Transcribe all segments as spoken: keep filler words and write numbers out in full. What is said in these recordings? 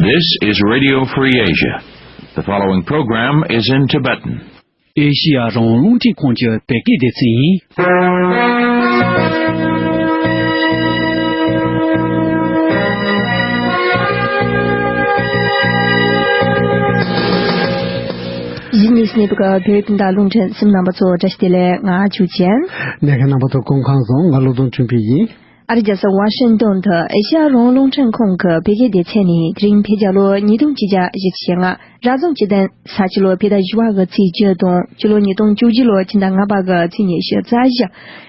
This is Radio Free Asia. The following program is in Tibetan. ཨེ་ཤི་ཡ་རང་དབང་རླུང་འཕྲིན་ཁང་གི་བོད་སྐད་སྡེ་ཚན་ཡིན། གཞིས་ནས་སྙན་པའི་བོད་སྤུན་ཟླ་རླུང་འཕྲིན་གསུམ་རྣམ་པ་ཚོ་བཀྲ་ཤིས་བདེ་ལེགས། ང་ཆོས་ཅན། ལས་མཁན་རྣམ་པ་ཚོ་སྐུ་ཁམས་བཟང་། ང་བློ་བཟང་ཆོས་འཕེལ་ཡིན། ཨ་རི་རྒྱལ་ས་ཝ་ཤིང་ཏོན་དུ་ཨེ་ཤ་ཡ་རང་དབང་རླུང་འཕྲིན་ཁང་གི་བོད་སྐད་སྡེ་ཚན་ནས་དེ་རིང་བོད་རྒྱལ་ལོ་ཉིས་སྟོང་ཆིག་བརྒྱ་བཞི་བཅུ་ཞེ་ལྔ། རབ་བྱུང་སྤྱི་ཟླ་ས་བྱི་ལོ་བོད་ཟླ་བཞི་པ་གི་ཚེས་བཅུ་དང་སྤྱི་ལོ་ཉིས་སྟོང་བཅུ་གཅིག་ལོ་ཕྱི་ཟླ་ལྔ་པ་གི་ཚེས་ཉི་ཤུ་རྩ་བཞི།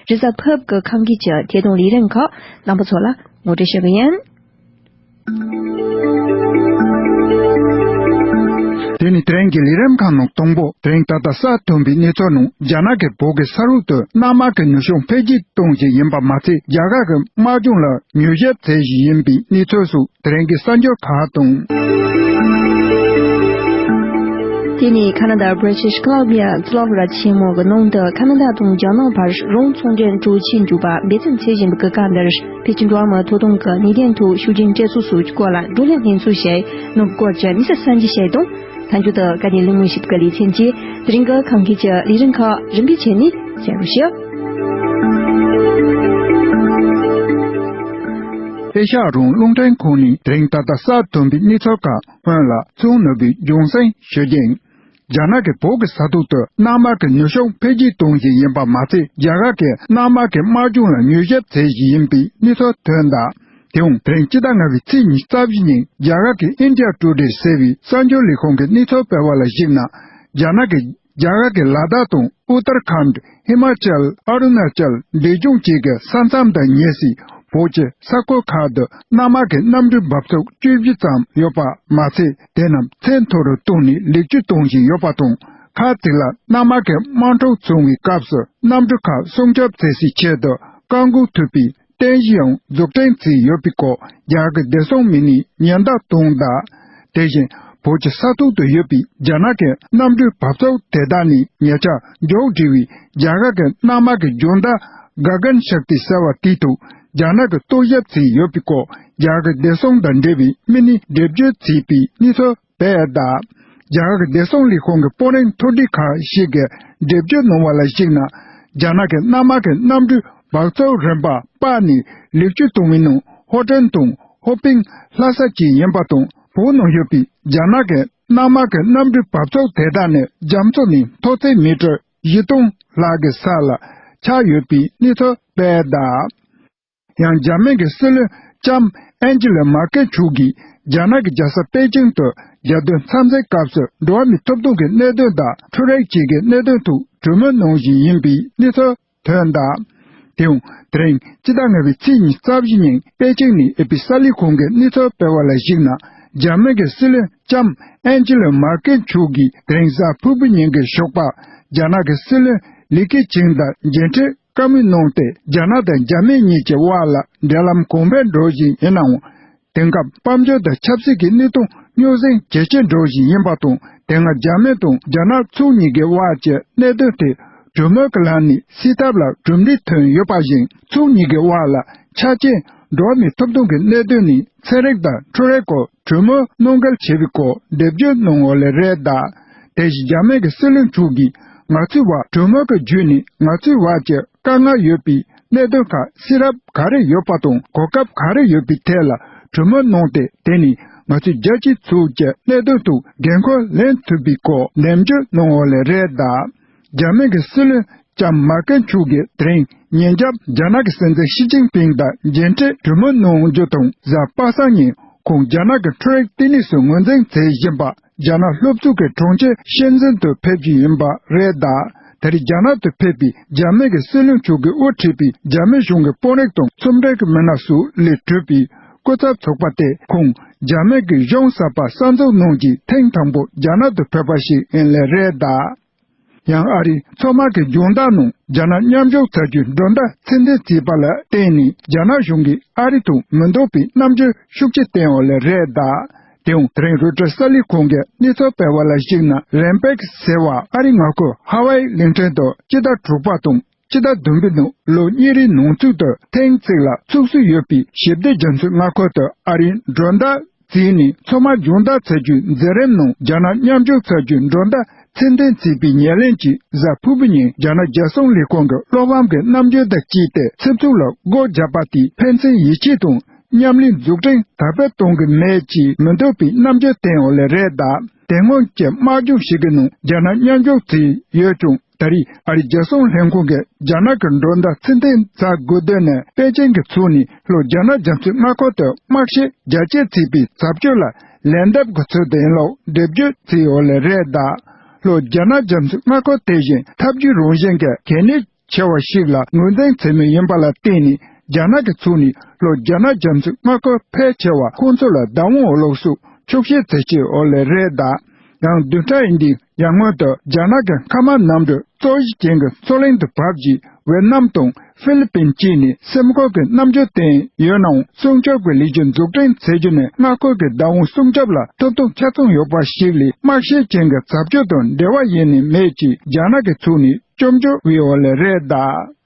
རེས་གཟའ་ཕུར་བུ་གི་ཁམས་སྐད་ཀྱི་ཐད་གཏོང་ལས་རིམ་ཁག་རྣམ་པ་ཚོ་ལ་ངོ་སྤྲོད་ཞུ་གི་ཡིན། དེ་ནི་དེ་རིང་གི་ལས་རིམ་ཁག་ནང་དང་པོ། དེ་རིང་ད་ལྟ་གསར་ཐོན་པའི་གནས་ཚུལ་ནང་རྒྱ་ནག་གིས་བོད་ཀྱི་ས་རུབ་ཏུ་གནམ་དམག་གི་ནུས་ཤུགས་འཕེལ་རྒྱས་གཏོང་བཞིན་ཡིན་པ་མ་ཚད། རྒྱ་གར་གྱི་དམག་སྦྱོང་ལ་མྱུལ་ཞིབ་བྱེད་བཞིན་ཡིན་པའི་གནས་ཚུལ་སོགས་དེ་རིང་གི་གསར་འགྱུར་ཁག་དང་། དེ་ནི་ཁ་ན་ཌ་British Columbia་གཙུག་ལག་སློབ་གྲྭ་ཆེན་མོ་གི་ནང་དུ་ཁ་ན་ཌ་དང་རྒྱ་ནག་བར་རང་ཚོང་འབྲེལ་གྲོས་ཆོད་འཇོག་པ་འབད་བརྩོན་བྱེད་བཞིན་པའི་སྐབས་འདིར། བོད་ཀྱི་འགྲོ་བ་མིའི་ཐོབ་ཐང་གི་གནད་དོན་ཐོག་ཤུགས་རྐྱེན་སྤྲད་ཚུལ་སོགས་ཀྱི་སྐོར་ལ་བགྲོ་གླེང་ལྷན་ཚོགས་བྱས་གནང་བའི་སྐོར་གྱི་དམིགས་བསལ་གསར་འགྱུར་ཞིག་དང་། མཐའ་མཇུག་ཏུ་བཀའ་བསྡུར་གླེང་མོལ་ཞིབ་ཀྱི་ལེ་ཚན་གྱིས་དེ་རིང་གི་ཁམས་སྐད་ཀྱི་ལས་རིམ་ཁག་རིམ་པས་བྱས་ནས་གསན་རོགས་ཞུ། ཨེ་ཤ་ཡ་རང་དབང་རླུང་འཕྲིན་ཁང་ནས་དེ་རིང་ད་ལྟ་གསར་ཐོན་པའི་གནས་ཚུལ་ཁག་སྔོན་ལ་ཚོགས་ནུས་པའི་རྒྱུ་མཚན་ཞུ་རྒྱུ་ཡིན། རྒྱ་ནག་གིས་བོད་ཀྱི་ས་ཐོག་ཏུ་གནམ་དམག་གི་ནུས་ཤུགས་འཕེལ་རྒྱས་གཏོང་བཞིན་ཡིན་པ་མ་ཚད། རྒྱ་གར་གྱི་གནམ་དམག་གི་དམག་སྦྱོང་ལ་མྱུལ་ཞིབ་བྱེད་བཞིན་ཡིན་པའི་གནས་ཚུལ་ཐོན་གདའ། དེའང་དེ་རིང་སྤྱི་ཟླ་ལྔ་པའི་ཚེས་ཉི་ཤུ་རྩ་བཞི་ཉིན་རྒྱ་གར་གྱི་India Today་ཟེར་བའི་གསར་འགྱུར་ལས་ཁུངས་ཀྱི་གནས་ཚུལ་སྤེལ་བ་ལ་གཞིགས་ན། རྒྱ་ནག་གིས་རྒྱ་གར་གྱི་ལ་དྭགས་དང་ཨུ་ཏར་ཁཱན་ཌ། ཧི་མ་ཅལ། ཨ་རུ་ན་ཅལ་འབྲས་ལྗོངས་བཅས་ཀྱི་ས་མཚམས་དང་ཉེ་སའི་བོད་ཀྱི་ས་ཁུལ་ཁག་ཏུ་གནམ་དམག་གི་གནམ་གྲུའི་འབབ་ཚུགས་བཅུ་བཞི་ཙམ་ཡོད་པ་མ་ཚད། དེ་རྣམས་ཚད་མཐོ་རུ་བཏང་ནས་ལེགས་བཅོས་གཏོང་བཞིན་ཡོད་པ་དང་། ཁག་ཅིག་ལ་གནམ་དམག་གི་དམག་འཁྲུག་བྱུང་བའི་སྐབས་སུ་གནམ་གྲུ་ཁག་སྲུང་སྐྱོབ་བྱེད་སའི་ཆེད་དུ་བཀག་འགོག་ཐུབ་པའི་རྟེན་གཞི་ཡང་འཛུགས་སྐྲུན་བྱས་ཡོད་པའི་སྐོར་རྒྱ་གར་གྱི་བདེ་སྲུང་མི་སྣས་ཉེན་བརྡ་བཏང་གདའ། དེ་བཞིན་བོད་ཀྱི་ས་ཐོག་ཏུ་ཡོད་པའི་རྒྱ་ནག་གི་གནམ་གྲུའི་འབབ་ཚུགས་དེ་དག་ནས་ཉེ་ཆར་མཇུག་སྒྲིལ་བའི་རྒྱ་གར་གྱི་གནམ་དམག་གི་སྦྱོང་བརྡར་ག་གན་ཤཀ་ཏི་ཟེར་བ་དེའི་ཐོག་རྒྱ་ནག་གིས་གཏོར་བཤིག་བྱས་ཡོད་པའི་སྐོར་རྒྱ་གར་གྱི་བདེ་སྲུང་དང་འབྲེལ་བའི་མི་སྣས་འགྲེལ་བརྗོད་བྱས་པའི་གནས་ཚུལ་སྤེལ་གདའ། རྒྱ་གར་གྱི་བདེ་སྲུང་ལས་ཁུངས་ཀྱི་དཔོན་རིགས་མཐོ་གྲས་ཁག་ཞིག་གིས་འགྲེལ་བརྗོད་གནང་བ་ལ་གཞིགས་ན། རྒྱ་ནག་གི་གནམ་དམག་གི་གནམ་གྲུའི་འབབ་ཚུགས་རིམ་པ་སྤར་ནས་ལེགས་བཅོས་གཏོང་བའི་ནང་ཧོ་ཀྲན་དང་ཧོ་པིན་ལྷ་ས་བཅས་ཡིན་པ་དང་། བོད་ནང་ཡོད་པའི་རྒྱ་ནག་གི་གནམ་དམག་གི་གནམ་གྲུའི་འབབ་ཚུགས་དེ་དག་ནི་རྒྱ་མཚོ་ནས་མཐོ་ཚད་མི་ཊར་བཞི་སྟོང་ལྷག་གི་ས་ལ་ཆགས་ཡོད་པའི་གནས་ཚུལ་སྤེལ་གདའ། ཡང་རྒྱ་མི་གི་སྲིད་བློན་ལྕམ་ཨན་ཇི་ལ་མར་ཀེལ་མཆོག་གིས་རྒྱ་ནག་གི་རྒྱལ་ས་པེ་ཅིང་དུ་རྒྱལ་དོན་འཚམས་གཟིགས་སྐབས་སུ་འགྲོ་བ་མིའི་ཐོབ་ཐང་གི་གནད་དོན་དང་འཕྲུལ་རིག་བཅས་ཀྱི་གནད་དོན་ཐོག་གྲོས་མོལ་གནང་བཞིན་ཡིན་པའི་གནས་ཚུལ་ཐོན་གདའ། དེའང་དེ་རིང་སྤྱི་ཟླ་ལྔ་པའི་ཚེས་ཉི་ཤུ་རྩ་བཞི་ཉིན་པེ་ཅིང་ནས་ཨེ་པི་གསར་ལས་ཁང་གིས་གནས་ཚུལ་སྤེལ་བ་ལ་གཞིགས་ན། རྒྱ་མི་གི་སྲིད་བློན་ལྕམ་ཨན་ཇི་ལ་མར་ཀེལ་མཆོག་གིས་དེ་རིང་གཟའ་ཕུར་བུ་ཉིན་གྱི་ཞོགས་པར་རྒྱ་ནག་གི་སྲིད་བློན་ལི་ཁེ་ཆིང་དང་མཇལ་འཕྲད་བཀའ་མོལ་གནང་སྟེ། རྒྱ་ནག་དང་རྒྱ་མི་གཉིས་ཀྱི་དབར་ལ་འབྲེལ་ལམ་གོང་འཕེལ་འགྲོ་བཞིན་ཡིན་ནའང་། དེང་སྐབས་དཔལ་འབྱོར་དང་ཆབ་སྲིད་ཀྱི་གནས་སྟངས་རྙོག་ཟིང་ཇེ་ཆེར་འགྲོ་བཞིན་ཡིན་པ་དང་། དེ་སྔ་རྒྱ་མི་དང་རྒྱ་ནག་ཕྱོགས་གཉིས་ཀྱི་དབར་གྱི་གནད་དོན་དེ་གྲོས་མོལ་གྱི་ལམ་ནས་སེལ་ཐབས་ལ་གྲུབ་འབྲས་ཐོན་ཡོད་པ་བཞིན། ཕྱོགས་གཉིས་ཀྱི་དབར་ལ་ཆ་རྐྱེན་འགྲོ་བ་མིའི་ཐོབ་ཐང་གི་གནད་དོན་ནས་ཚན་རིག་དང་འཕྲུལ་རིག་སྐོར་གྲོས་མོལ་གནང་གལ་ཆེ་བའི་སྐོར་འགྲེལ་བརྗོད་གནང་ཡོད་ལེ་རེད་གདའ། དེ་བཞིན་རྒྱ་མི་གི་སྲིད་བློན་མཆོག་གིས་ང་ཚོའི་བར་གྲོས་མོལ་གྱི་བརྒྱུད་ནས་ང་ཚོའི་བར་གྱི་དཀའ་ངལ་ཡོད་པའི་གནད་དོན་ཁག་སེལ་ཐབས་ག་རེ་ཡོད་པ་དང་གོ་སྐབས་ག་རེ་ཡོད་པའི་ཐད་ལ་གྲོས་མོལ་གནང་སྟེ། དེ་ནས་ང་ཚོས་རྒྱལ་སྤྱིའི་ཚོགས་ཀྱི་གནད་དོན་ཐོག་འགན་ཁུར་ལེན་ཐུབ་པའི་སྐོར་ནན་བརྗོད་གནང་ཡོད་ལེ་རེད་གདའ། རྒྱ་མི་གི་སྲིད་བློན་ལྕམ་མར་ཀེལ་མཆོག་གིས་དེ་རིང་ཉིན་རྒྱབ་རྒྱ་ནག་གི་སྲིད་འཛིན་ཞི་ཅིན་ཕིང་དང་མཇལ་འཕྲད་གྲོས་མོལ་གནང་རྒྱུ་དང་། གཟའ་པ་སངས་ཉིན་ཁོང་རྒྱ་ནག་གི་འཕྲུལ་རིག་ལྟེ་གནས་སུ་ངོས་འཛིན་མཛད་བཞིན་པ། རྒྱ་ནག་སློབ་ཕྲུག་གི་གྲོང་ཁྱེར་ཤེན་ཙེན་དུ་ཕེབས་ཀྱི་ཡིན་པ་རེད་གདའ། དེ་རིང་རྒྱ་ནག་ཏུ་ཕེབས་པའི་རྒྱ་མི་གི་སྲིད་བློན་མཆོག་གིས་དབུ་ཁྲིད་པའི་རྒྱ་མི་གཞུང་གི་དཔོན་རིགས་དང་ཚོམས་སྒྲིག་གི་མི་སྣ་སོགས་ལས་གྲུབ་པའི་སྐུ་ཚབ་ཚོགས་པ་དེ་ཁོང་རྒྱ་མི་གི་གཞུང་གསར་པ་གསར་འཛུགས་གནང་རྗེས་ཐེངས་དང་པོ་རྒྱ་ནག་ཏུ་ཕེབས་པ་ཞིག་ཡིན་ལེ་རེད་གདའ། ཡང་ཨ་རིའི་མཚོ་དམག་གི་སྦྱོང་བརྡར་ནང་རྒྱ་ནག་མཉམ་ཞུགས་བྱ་རྒྱུའི་མགྲོན་བརྡ་ཚད་ལྡན་བྱས་པ་ལ་བརྟེན་ནས་རྒྱ་ནག་གཞུང་གིས་ཨ་རི་དང་མི་འདོད་པའི་རྣམ་འགྱུར་ཤུགས་ཆེ་བསྟན་ཡོད་ལེ་རེད་གདའ། དེ་ཡང་དེ་རིང་རོའི་ཊར་གསར་ལས་ཁང་གིས་གནས་ཚུལ་སྤེལ་བ་ལ་གཞིགས་ན། རེམ་པེག་ཟེར་བ་ཨ་རིའི་མངའ་ཁུལ་ཧ་ཝའི་གླིང་ཕྲན་དུ་སྤྱི་ཟླ་དྲུག་པ་དང་སྤྱི་ཟླ་བདུན་པའི་ནང་ལོ་གཉིས་རེའི་ནང་ཚུད་དུ་ཐེངས་གཅིག་ལ་ཚུགས་སྲོལ་ཡོད་པའི་ཞི་བདེ་རྒྱ་མཚོའི་མངའ་ཁུལ་དུ་ཨ་རིའི་མགྲོན་བརྡ་ བརྩིས་ནས་མཚོ་དམག་སྦྱོང་བརྡར་ཚར་རྒྱུའི་མཛད་རིམ་ནང་རྒྱ་ནག་མཉམ་ཞུགས་ཚར་རྒྱུའི་མགྲོན་བརྡ་ཚུལ་ལྡན་བརྩིས་པའི་ཉེར་ལེན་གྱིས་གཟའ་ཕུར་བུ་ཉིན་རྒྱ་ནག་རྒྱལ་སྲུང་ལས་ཁུངས་ཀྱི་བློ་ཕམ་གྱི་རྣམ་འགྱུར་དང་བཅས་ཏེ་ཚིག་ཐོ་ལ་སྒོ་བརྒྱབ་པ་དེས་ཕན་ཚུན་ཡིད་ཆེས་དང་མཉམ་ལས་འཛུགས་སྐྲུན་དར་སྤེལ་གཏོང་གི་མེད་ཅེས་མི་འདོད་པའི་རྣམ་འགྱུར་བསྟན་ཡོད་ལེ་རེད་གདའ། དེ་སྔོན་གྱི་དམག་སྦྱོང་ཞིག་གི་ནང་རྒྱ་ནག་མཉམ་ཞུགས་བརྩིས་ཡོད་ཀྱང་། ད་རེས་ཨ་རིའི་རྒྱལ་སྲུང་ལྷན་ཁང་གིས་རྒྱ་ནག་གི་མགྲོན་བརྡ་ཚུལ་ལྡན་ཚར་དགོས་དོན་ནི་པེ་ཅིང་གིས་ཚུགས་ནས་ལྷོ་རྒྱ་ནག་རྒྱ་མཚོའི་མངའ་ཁུལ་དུ་དམག་ཤེད་རྒྱ་སྐྱེད་བརྩིས་པའི་བྱ་སྤྱོད་ལ་ལན་འདེབས་དགོས་ཚུལ་དང་ཡིན་ལུགས་འགྲེལ་བརྗོད་བརྩིས་ཡོད་ལེ་རེད་གདའ། ལྷོ་རྒྱ་ནག་རྒྱ་མཚོའི་མངའ་ཁུལ་དེ་བཞིན་འཐབ་ཇུས་རང་བཞིན་གྱི་གལ་གནད་ཆེ་བ་ཞིག་ལ་ངོས་འཛིན་བྱེད་མུས་ཡིན་པ་ལ་བརྟེན་ནས་རྒྱ་ནག་གིས་ཚུགས་ནས་ལྷོ་རྒྱ་ནག་རྒྱ་མཚོའི་མངའ་ཁུལ་ཕལ་ཆེ་བ་ཁོང་ཚོ་ལ་བདག་དབང་འོག་ལོགས་སུ་འཁྱོག་བཤད་བྱེད་ཀྱི་ཡོད་ལེ་རེད་གདའ། ཡང་བདུན་ཕྲག་ཡིན་དུས་ཡར་སྔོན་དུ་རྒྱ་ནག་གི་མཁའ་དམག་གནམ་གྲུ་གཙོ་གཞི་ཅན་གྱི་མཚོ་གླིང་དུ་བབས་རྗེས་ཝེ་ཏི་ནམ་དང་ཧྥི་ལི་པིན་བཅས་ནས་སེམས་ཁུར་གྱི་རྣམ་འགྱུར་བསྟན་ཡོད་ནའང་སྲུང་སྐྱོབ་ཀྱི་ལས་གཞི་འཛུགས་སྐྲུན་བྱེད་རྒྱུ་ནི་མངའ་ཁུལ་གྱི་བདག་དབང་སྲུང་སྐྱོབ་ལ་ཐོབ་ཐང་ཆ་ཚང་ཡོད་པ་ཞིག་ལས་དམག་ཤེད་ཅན་གྱི་བྱ་སྤྱོད་དང་འབྲེལ་བ་ཡེ་ནས་མེད་ཅེས་རྒྱ་ནག་གིས་ཚུགས་ནས་སྐྱོན་བརྗོད་བྱས་ཡོད་ལེ་རེད་གདའ།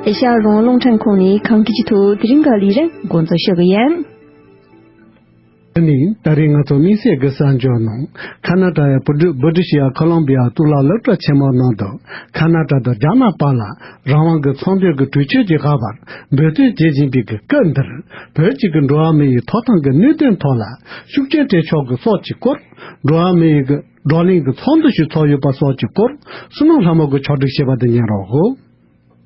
ཨེ་ཤ་ཡ་རང་དབང་རླུང་འཕྲིན་ཁང་ནས་ཁམས་སྐད་ཀྱི་ཐོག་དེ་རིང་གི་ལས་རིམ་འགོ་འཛུགས་ཞུ་གི་ཡིན། འདི་ནི་ད་རེས་ང་ཚོ་དམིགས་བསལ་གྱི་གསར་འགྱུར་ནང་ཁ་ན་ཏ་ཡ་བྷི་ཏྲི་བྷི་ཏི་ཤི་ཡ་ཁོ་ལོམ་བི་ཡ་གཙུག་ལག་སློབ་གྲྭ་ཆེན་མོ་ནང་དུ་ཁ་ན་ཏ་དང་རྒྱ་ནག་བར་ལ་རང་དབང་གི་ཚོང་འབྲེལ་གྱི་གྲོས་ཆོད་ཀྱི་དབར་འབད་བརྩོན་བྱེད་བཞིན་པའི་གི་སྐབས་འདིར་བོད་ཀྱི་གི་འགྲོ་བ་མི་ཡི་ཐོབ་ཐང་གི་གནད་དོན་ཐོག་ལ་ཤུགས་རྐྱེན་སྤྲད་ཕྱོགས་ཀྱི་སོགས་ཀྱི་སྐོར། འགྲོ་བ་མི་ཡི་གི་བགྲོ་གླེང་གི་ཚོགས་འདུ་ཞིག་ཚོགས་ཡོད་པ་སོགས་ཀྱི་སྐོར་བསོད་ནམས་ལྷ་མོ་གིས་ཕྱོགས་སྒྲིག་བྱས་པ་དེ་ཉན་རོགས།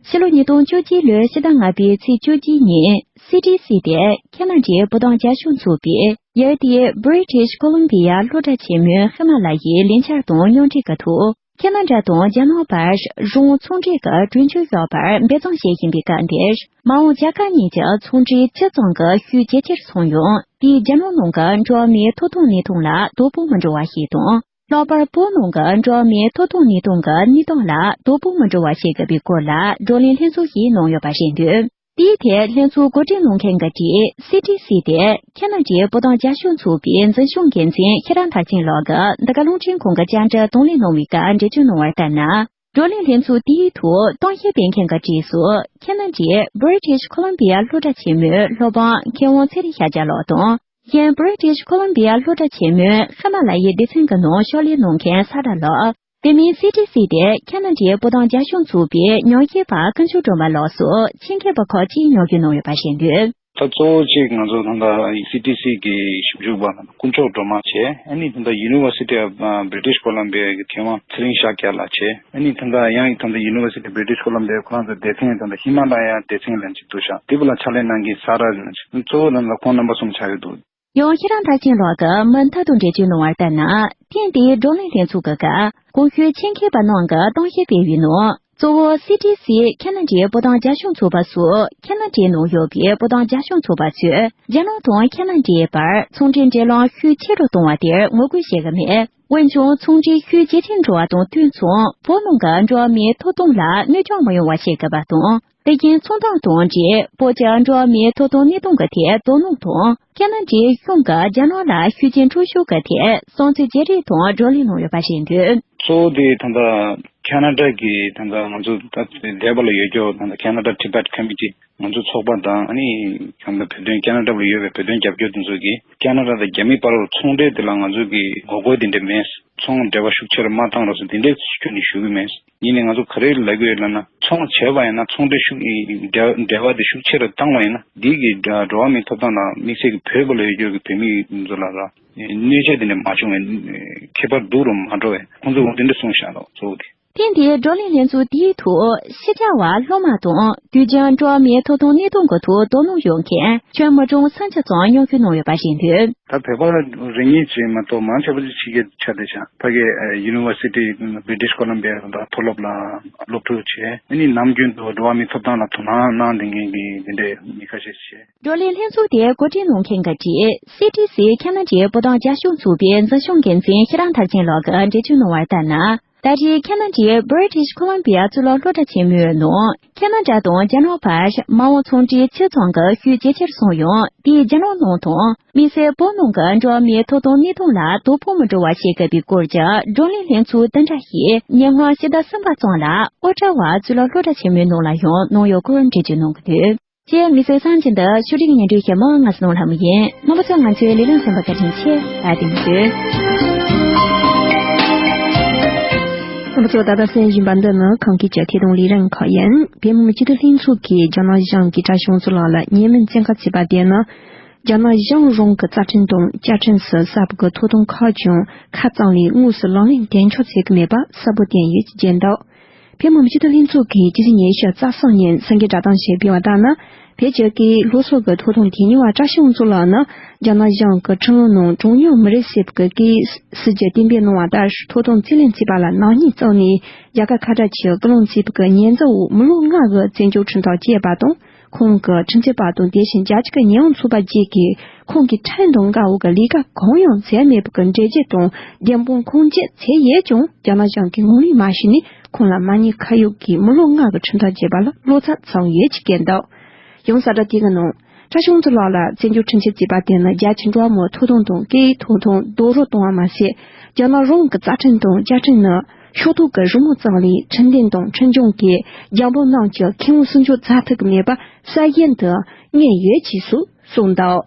ཕྱི་ལོ་ཉིས་སྟོང་བཅོ་གཅིག་ལོའི་ཕྱི་ཟླ་ལྔ་པའི་ཚེས་བཅོ་གཅིག་ཉིན་སི་ཏི་སི་དེ་ཁེ་ན་ཌའི་བུ་དོམ་རྒྱ་གཞུང་ཚུགས་པའི་ཡུལ་དེའི་British Columbia་སློབ་གྲྭ་ཆེན་མོའི་ཧི་མ་ལ་ཡའི་ལས་འཆར་དང་མཉམ་འབྲེལ་གྱི་ཐོག་ཁེ་ན་ཌ་དང་རྒྱ་ནག་བར་རང་དབང་ཚོང་འབྲེལ་གྱི་གྲོས་ཆོད་ཡོད་པར་འབད་བརྩོན་བྱེད་བཞིན་པའི་སྐབས་འདིར། མ་འོངས་རྒྱ་དཀར་གཉིས་ཀྱི་ཚོང་འབྲེལ་ཇི་ཙམ་གྱི་ཤུགས་ཇེ་ཆེར་སོང་ཡང་། དེས་རྒྱ་ནག་ནང་གི་འགྲོ་བ་མིའི་ཐོབ་ཐང་གནས་སྟངས་ལ་དོ་ཕོག་མི་འགྲོ་བ་ཞིག་དང་། ལྷག་པར་བོད་ནང་གི་འགྲོ་བ་མིའི་ཐོབ་ཐང་གནས་སྟངས་ཀྱི་གནས་སྟངས་ལ་དོ་ཕོག་མི་འགྲོ་བ་བྱེད་དགོས་པའི་སྐོར་ལ་བགྲོ་གླེང་ལྷན་ཚོགས་ཤིག་གནང་ཡོད་པ་རེད་འདུག་དེའི་ཐད་ལྷན་ཚོགས་གོ་སྒྲིག་གནང་མཁན་གྱིས་བྲིས། སི་ཏི་སི་དེ་ཁེ་ན་ཌའི་བུ་དོམ་རྒྱ་གཞུང་ཚུགས་པའི་འཛིན་སྐྱོང་འགན་འཛིན་ཤེས་རབ་མཐར་ཕྱིན་ལགས་ཀྱིས་འདི་ག་རླུང་འཕྲིན་ཁང་གི་བཅར་འདྲིར་གདོང་ལེན་གནང་བའི་སྐབས་འགྲེལ་བརྗོད་གནང་བར་ལྟར་ན། བགྲོ་གླེང་ལྷན་ཚོགས་དེའི་ཐོག་གཏམ་བཤད་སྤེལ་མཁན་གྱིས་བྲིས་སོ། ཁེ་ན་ཌའི་British Columbia་སློབ་གྲྭ་ཆེན་མོའི་སློབ་དཔོན་མཁས་དབང་ཚེ་རིང་ཤཱཀྱ་ལགས་དང་། གཞན་British Columbia་སློབ་གྲྭ་ཆེན་མོའི་ཧི་མ་ལ་ཡའི་སྡེ་ཚན་གྱི་ནང་ཕྱག་ལས་གནང་མཁན་ས་ཏྲ་ལགས། དེ་མིན་སི་ཏི་སི་དེ་ཁེ་ན་ཌའི་བུ་དོམ་རྒྱ་གཞུང་ཚུགས་པའི་ཉམས་ཞིབ་པ་དཀོན་མཆོག་སྒྲོལ་མ་ལགས་སོགས་ཆེད་མཁས་པ་ཁག་ཅིག་མཉམ་ཞུགས་གནང་ཡོད་པ་རེད་འདུག་ད་གཙོ་བོ་གཅིག་ང་ཚོ་ད་ལྟ་སི་ཏི་སི་གི་ཞིབ་འཇུག་པ་དཀོན་མཆོག་སྒྲོལ་མ་བྱས། ཨ་ནི་ད་ལྟ་University of British Columbia་གི་མཁས་དབང་ཚེ་རིང་ཤཱཀྱ་ལགས་བྱས། ཨ་ནི་ད་ལྟ་ཡང་ད་ལྟ་University of British Columbia་ཁོ་རང་ཚོ་སྡེ་ཚན་ད་ལྟ་ཧི་མ་ལ་ཡ་སྡེ་ཚན་ལ་གཅིག་འདུག་ཤག་དེ་བ་ལ་ཕྱག་ལས་གནང་མཁན་ས་ཏྲ་ཡོད་ན་ཅིག་གཙོ་བོ་ད་ལྟ་ཁོང་རྣམ་པ་གསུམ་ཆགས་ཡོད་འདུག་ཡང་ཤེས་རབ་མཐར་ཕྱིན་ལགས་ཀྱིས་མུ་མཐུད་དུ་འགྲེལ་བརྗོད་གནང་བར་ལྟར་ན། ཐེངས་འདིའི་བགྲོ་གླེང་ལྷན་ཚོགས་ཀྱི་སྐབས་གོང་ཞུས་ཆེད་མཁས་པ་རྣམས་ཀྱིས་གཏམ་བཤད་སྤེལ་བའི་ནང་། གཙོ་བོ་སི་ཏི་སི་ཁེ་ན་ཌའི་བུ་དོམ་རྒྱ་གཞུང་ཚུགས་པ་སོགས་ཁེ་ན་ཌའི་ནང་ཡོད་པའི་བུ་དོམ་རྒྱ་གཞུང་ཚུགས་པ་ཚོས་རྒྱ་ནག་དང་ཁེ་ན་ཌའི་བར་ཚོང་འབྲེལ་འབྲེལ་ལམ་ཤུགས་ཆེ་རུ་གཏོང་བ་དེར་ངོ་རྒོལ་བྱེད་ཀྱི་མེད། འོན་ཀྱང་ཚོང་འབྲེལ་ཤུགས་ཇེ་ཆེར་འགྲོ་བ་དང་དུས་མཚུངས་བོད་ནང་གི་འགྲོ་བ་མིའི་ཐོབ་ཐང་ལ་གནོད་སྐྱོན་མི་ཡོང་བ་བྱེད་དགོས་པ་དང་། དེ་བཞིན་ཚོང་དོན་དང་འབྲེལ་བོད་ཀྱི་འགྲོ་བ་མིའི་ཐོབ་ཐང་གནས་སྟངས་ཀྱི་ཐད་དོ་སྣང་དང་། ཁེ་ན་ཌའི་གཞུང་གིས་རྒྱ་ནག་ལ་ཤུགས་རྐྱེན་སྤྲོད་ཕྱོགས་ཀྱི་ཐད་བསམ་ཚུལ་བརྗེ་རེས་དང་བགྲོ་གླེང་གནང་ཡོད་པ་རེད་འདུག་གཙོ་བོ་དེ་ད་ལྟ་ཁ་ན་ཌ་གི་ད་ལྟ་ང་ཚོ་ད་འདས་པ་ལ་ཡོད་རྒྱུ་ད་ལྟ་Canada Tibet Committee་ང་ཚོ་ཚོགས་པ་དང་ཨ་ནི་ད་ལྟ་བོད་དོན་ཁ་ན་ཌ་ལ་ཡོད་པའི་བོད་དོན་རྒྱབ་སྐྱོར་དེ་ཚོ་གིས་ཁ་ན་ཌ་དང་རྒྱ་མིའི་བར་ཚོང་འབྲེལ་དེ་ལ་ང་ཚོ་གི་ངོ་རྒོལ་དེ་འདྲ་མེད། ཚོང་འབྲེལ་བ་ཤུགས་ཆེ་རུ་མ་བཏང་རོགས་ཟེར་དེ་འདྲའི་ཁྱོན་ནས་ཞུ་གི་མེད། ཡིན་ནའི་ང་ཚོ་ག་རེ་ལབ་ཀྱི་ཡོད་ལབ་ན་ཚོང་བྱས་པ་ཡིན་ན་ཚོང་འབྲེལ་ཤུགས་འབྲེལ་འབྲེལ་བ་དེ་ཤུགས་ཆེ་རུ་བཏང་བ་ཡིན་ན་འདི་གི་འགྲོ་བ་མིའི་ཐོབ་ཐང་ལ་དམིགས་བསལ་གྱི་བོད་པ་ལ་ཡོད་རྒྱུ་གི་བོད་མི་ཚོ་ལ་ར་གནོད་འཚེ་དེ་འདྲ་མ་བྱུང་བའི་ཁྱད་པར་སྡུག་རུ་མ་འགྲོ་བའི་ཁོང་ཚོ་འོ་དེ་འདྲ་གསུངས་བཞག་རོགས་གཙོ་བོ་དེ། ཐེངས་འདིའི་བགྲོ་གླེང་ལྷན་ཚོགས་དེའི་ཐོག་ཕྱི་རྒྱལ་བ་སློབ་མ་དང་དུས་རྒྱུན་འགྲོ་བ་མིའི་ཐོབ་ཐང་གནས་སྟངས་ཀྱི་ཐོག་དོ་སྣང་ཡོད་མཁན་ཁྱོན་མི་གྲངས་སུམ་ཅུ་ཙམ་མཉམ་ཞུགས་གནང་ཡོད་པ་རེད་འདུག་ད་བོད་པ་རེ་གཉིས་ཅིག་མ་གཏོགས་མང་ཆེ་བ་ཕྱི་རྒྱལ་ཆགས་བསྡད་ཤག་ཕ་གི་University British Columbia་དང་མཐོ་སློབ་ལ་སློབ་ཕྲུག་བྱས། ཨ་ནི་ནམ་རྒྱུན་དུ་འགྲོ་བ་མིའི་ཐོབ་ཐང་ལ་དོ་སྣང་གནང་བསྡད་མཁན་གྱི་འདི་འདྲའི་མི་ཁ་ཤས་ཤིག་བྱས། བགྲོ་གླེང་ལྷན་ཚོགས་དེ་གོ་སྒྲིག་གནང་མཁན་གྱིས་བྲིས། སི་ཏི་སི་ཁེ་ན་ཌའི་བུ་དོམ་རྒྱ་གཞུང་ཚུགས་པའི་འཛིན་སྐྱོང་འགན་འཛིན་ཤེས་རབ་མཐར་ཕྱིན་ལགས་ཀྱིས་འགྲེལ་བརྗོད་གནང་བར་ལྟར་ན། ད་རེས་ཁ་ན་ཌའི་British Columbia་གཙུག་ལག་སློབ་གྲྭ་ཆེན་མོའི་ནང་ཁ་ན་ཌ་དང་རྒྱ་ནག་བར་མ་འོངས་ཚོང་འབྲེལ་ཇེ་བཟང་གི་ཤུགས་ཇེ་ཆེར་སོང་ཡང་དེས་རྒྱ་ནག་ནང་དང་དམིགས་བསལ་བོད་ནང་གི་འགྲོ་བ་མིའི་ཐོབ་ཐང་གནས་སྟངས་ལ་དོ་ཕོག་མི་འགྲོ་བ་བྱེད་དགོས་པའི་སྐོར་གྱི་བགྲོ་གླེང་ལྷན་ཚོགས་དེ་འདྲ་ཞིག་ཉིན་ལྔ་ཕྱི་ཟླ་གསུམ་པ་ཙམ་ལ་ཨོ་ཊ་ཝ་གཙུག་ལག་སློབ་གྲྭ་ཆེན་མོའི་ནང་ལ་ཡང་གནང་ཡོད་སྐོར་འགྲེལ་བརྗོད་གནང་གི་འདུག་ཅེས་མི་སེར་སང་ཅན་དུ་ཤུ་རིག་ཉིན་རེའི་ཞལ་མ་ང་སྣང་ལྷ་མོ་ཡིན། རྣམ་པ་ཚོ་ང་ཚོའི་ལས་རིམ་གསན་པ་བཀའ་དྲིན་ཆེ། ད་དེ་མི་བྱོས། རྣམ་པ་ཚོ་ད་ལྟ་གསན་བཞིན་པ་འདི་ནི་གངས་སྐྱིད་ཀྱི་ཐད་གཏོང་ལས་རིམ་ཁག་ཡིན། བོད་མི་མང་སྤྱི་འཐུས་ལྷན་ཚོགས་ཀྱིས་རྒྱ་ནག་གཞུང་གིས་བཀྲ་ཤིས་དབང་ཕྱུག་ལགས་ལ་ཉེས་མིང་བཙན་བཀའ་བྱས་པ་དེ་ནི། རྒྱ་ནག་གཞུང་རང་གི་རྩ་ཁྲིམས་དང་བཅའ་ཁྲིམས་སུ་གསལ་བའི་ཐོབ་ཐང་ཁག་ཀྱང་ཁ་གཙང་ལས་དངོས་སུ་ལག་ལེན་འཐེན་འཁྱོག་བྱེད་ཀྱི་མེད་པ་གསལ་པོ་བསྟན་ཡོད་ཅེས་བརྗོད་འདུག་བོད་མི་མང་སྤྱི་འཐུས་ལྷན་ཚོགས་ཀྱིས་སྤྱི་ཚེས་ཉི་ཤུ་རྩ་གསུམ་ཉིན་གསར་འགོད་བསྒྲགས་གཏམ་ཞིག་སྤེལ་བ་ལྟར་ན། བོད་ཀྱི་སྐད་ཡིག་སློབ་གསོ་གི་ཐོབ་ཐང་དེ་ཉིད་པ་བཀྲ་ཤིས་དབང་ཕྱུག་ལགས་ནི་རྒྱ་ནག་གཞུང་གི་ཁྲིམས་ལུགས་ནང་གྲངས་ཉུང་མི་རིགས་ཟེར་བའི་སྐད་ཡིག་སྲིད་ཇུས་གཏན་འབེབས་གནང་བ་ལྟར་ཐོབ་ཐང་རྩིས་ལེན་བྱས་པ་ལ་ནག་ཉེས་བཙུགས་ནས་རྒྱ་གར་ཁ་བྲལ་གྱི་སྐུལ་སློང་བྱས་པའི་ཉེས་འཛུགས་འོག་མི་ལོ་ལྔ་གི་བཙོན་འཇུག་ཁྲིམས་ཐག་བཅད་པ་དང་། ཁོང་གི་ཁྲིམས་རྩོད་པ་དང་དེ་བཞིན་རྒྱལ་སྤྱི་གི་ཉེས་ཡངས་ཚོགས་པ་བཅས་ཀྱིས་ཁོང་གི་ཁྲིམས་དང་འགལ་བའི་ལས་ཀ་གང་ཡང་བྱས་མེད་པའི་འགྲེལ་བརྗོད་དང་བདེན་དཔང་ཁུངས་སྐྱེལ་བྱས་ཡོད་ཀྱང་རྒྱ་ནག་གཞུང་གིས་ངོས་ལེན་མ་བྱས་ནས་ཁོང་ལ་མ་ཉེས་ཁ་གཡོགས་ཀྱིས་མི་ལོ་ལྔ་གི་ཁྲིམས་ཐག་བཅད་པ་ལ་བློ་འཚབ་བྱུང་ཡོད་ཅེས་བཀོད་འདུག་ཡང་གསལ་བསྒྲགས་དེ་གི་ནང་། བཀྲ་ཤིས་དབང་ཕྱུག་ལགས་ལ་བཙོན་འཇུག་ཁྲིམས་ཆད་བཅད་པ་དེ་ནི་རྒྱལ་སྤྱིའི་འགྲོ་བ་མིའི་ཐོབ་ཐང་དང་སྐད་ཡིག་ཐོབ་ཐང་རྡོག་རོལ་གཏོང་བ་མ་ཟད། རྒྱ་ནག་རང་གི་རྩ་ཁྲིམས་དང་བཅའ་ཁྲིམས་ནི་ཕྱོགས་གཏོགས་ཀྱི་རི་མོ་ཙམ་ལས་ཁྲིམས་དོན་དང་ཁྲིམས་སྐྱོང་གི་རྒྱབ་འབུམ་རྣམས་ཀྱི་ཁེ་དབང་སྲུང་སྐྱོབ་མཛད་ཐུབ་ཀྱི་མེད་པ་གསལ་རྐྱེན་དུ་གནས་ཡོད་ཅེས་སུ་གསུངས་འདུག་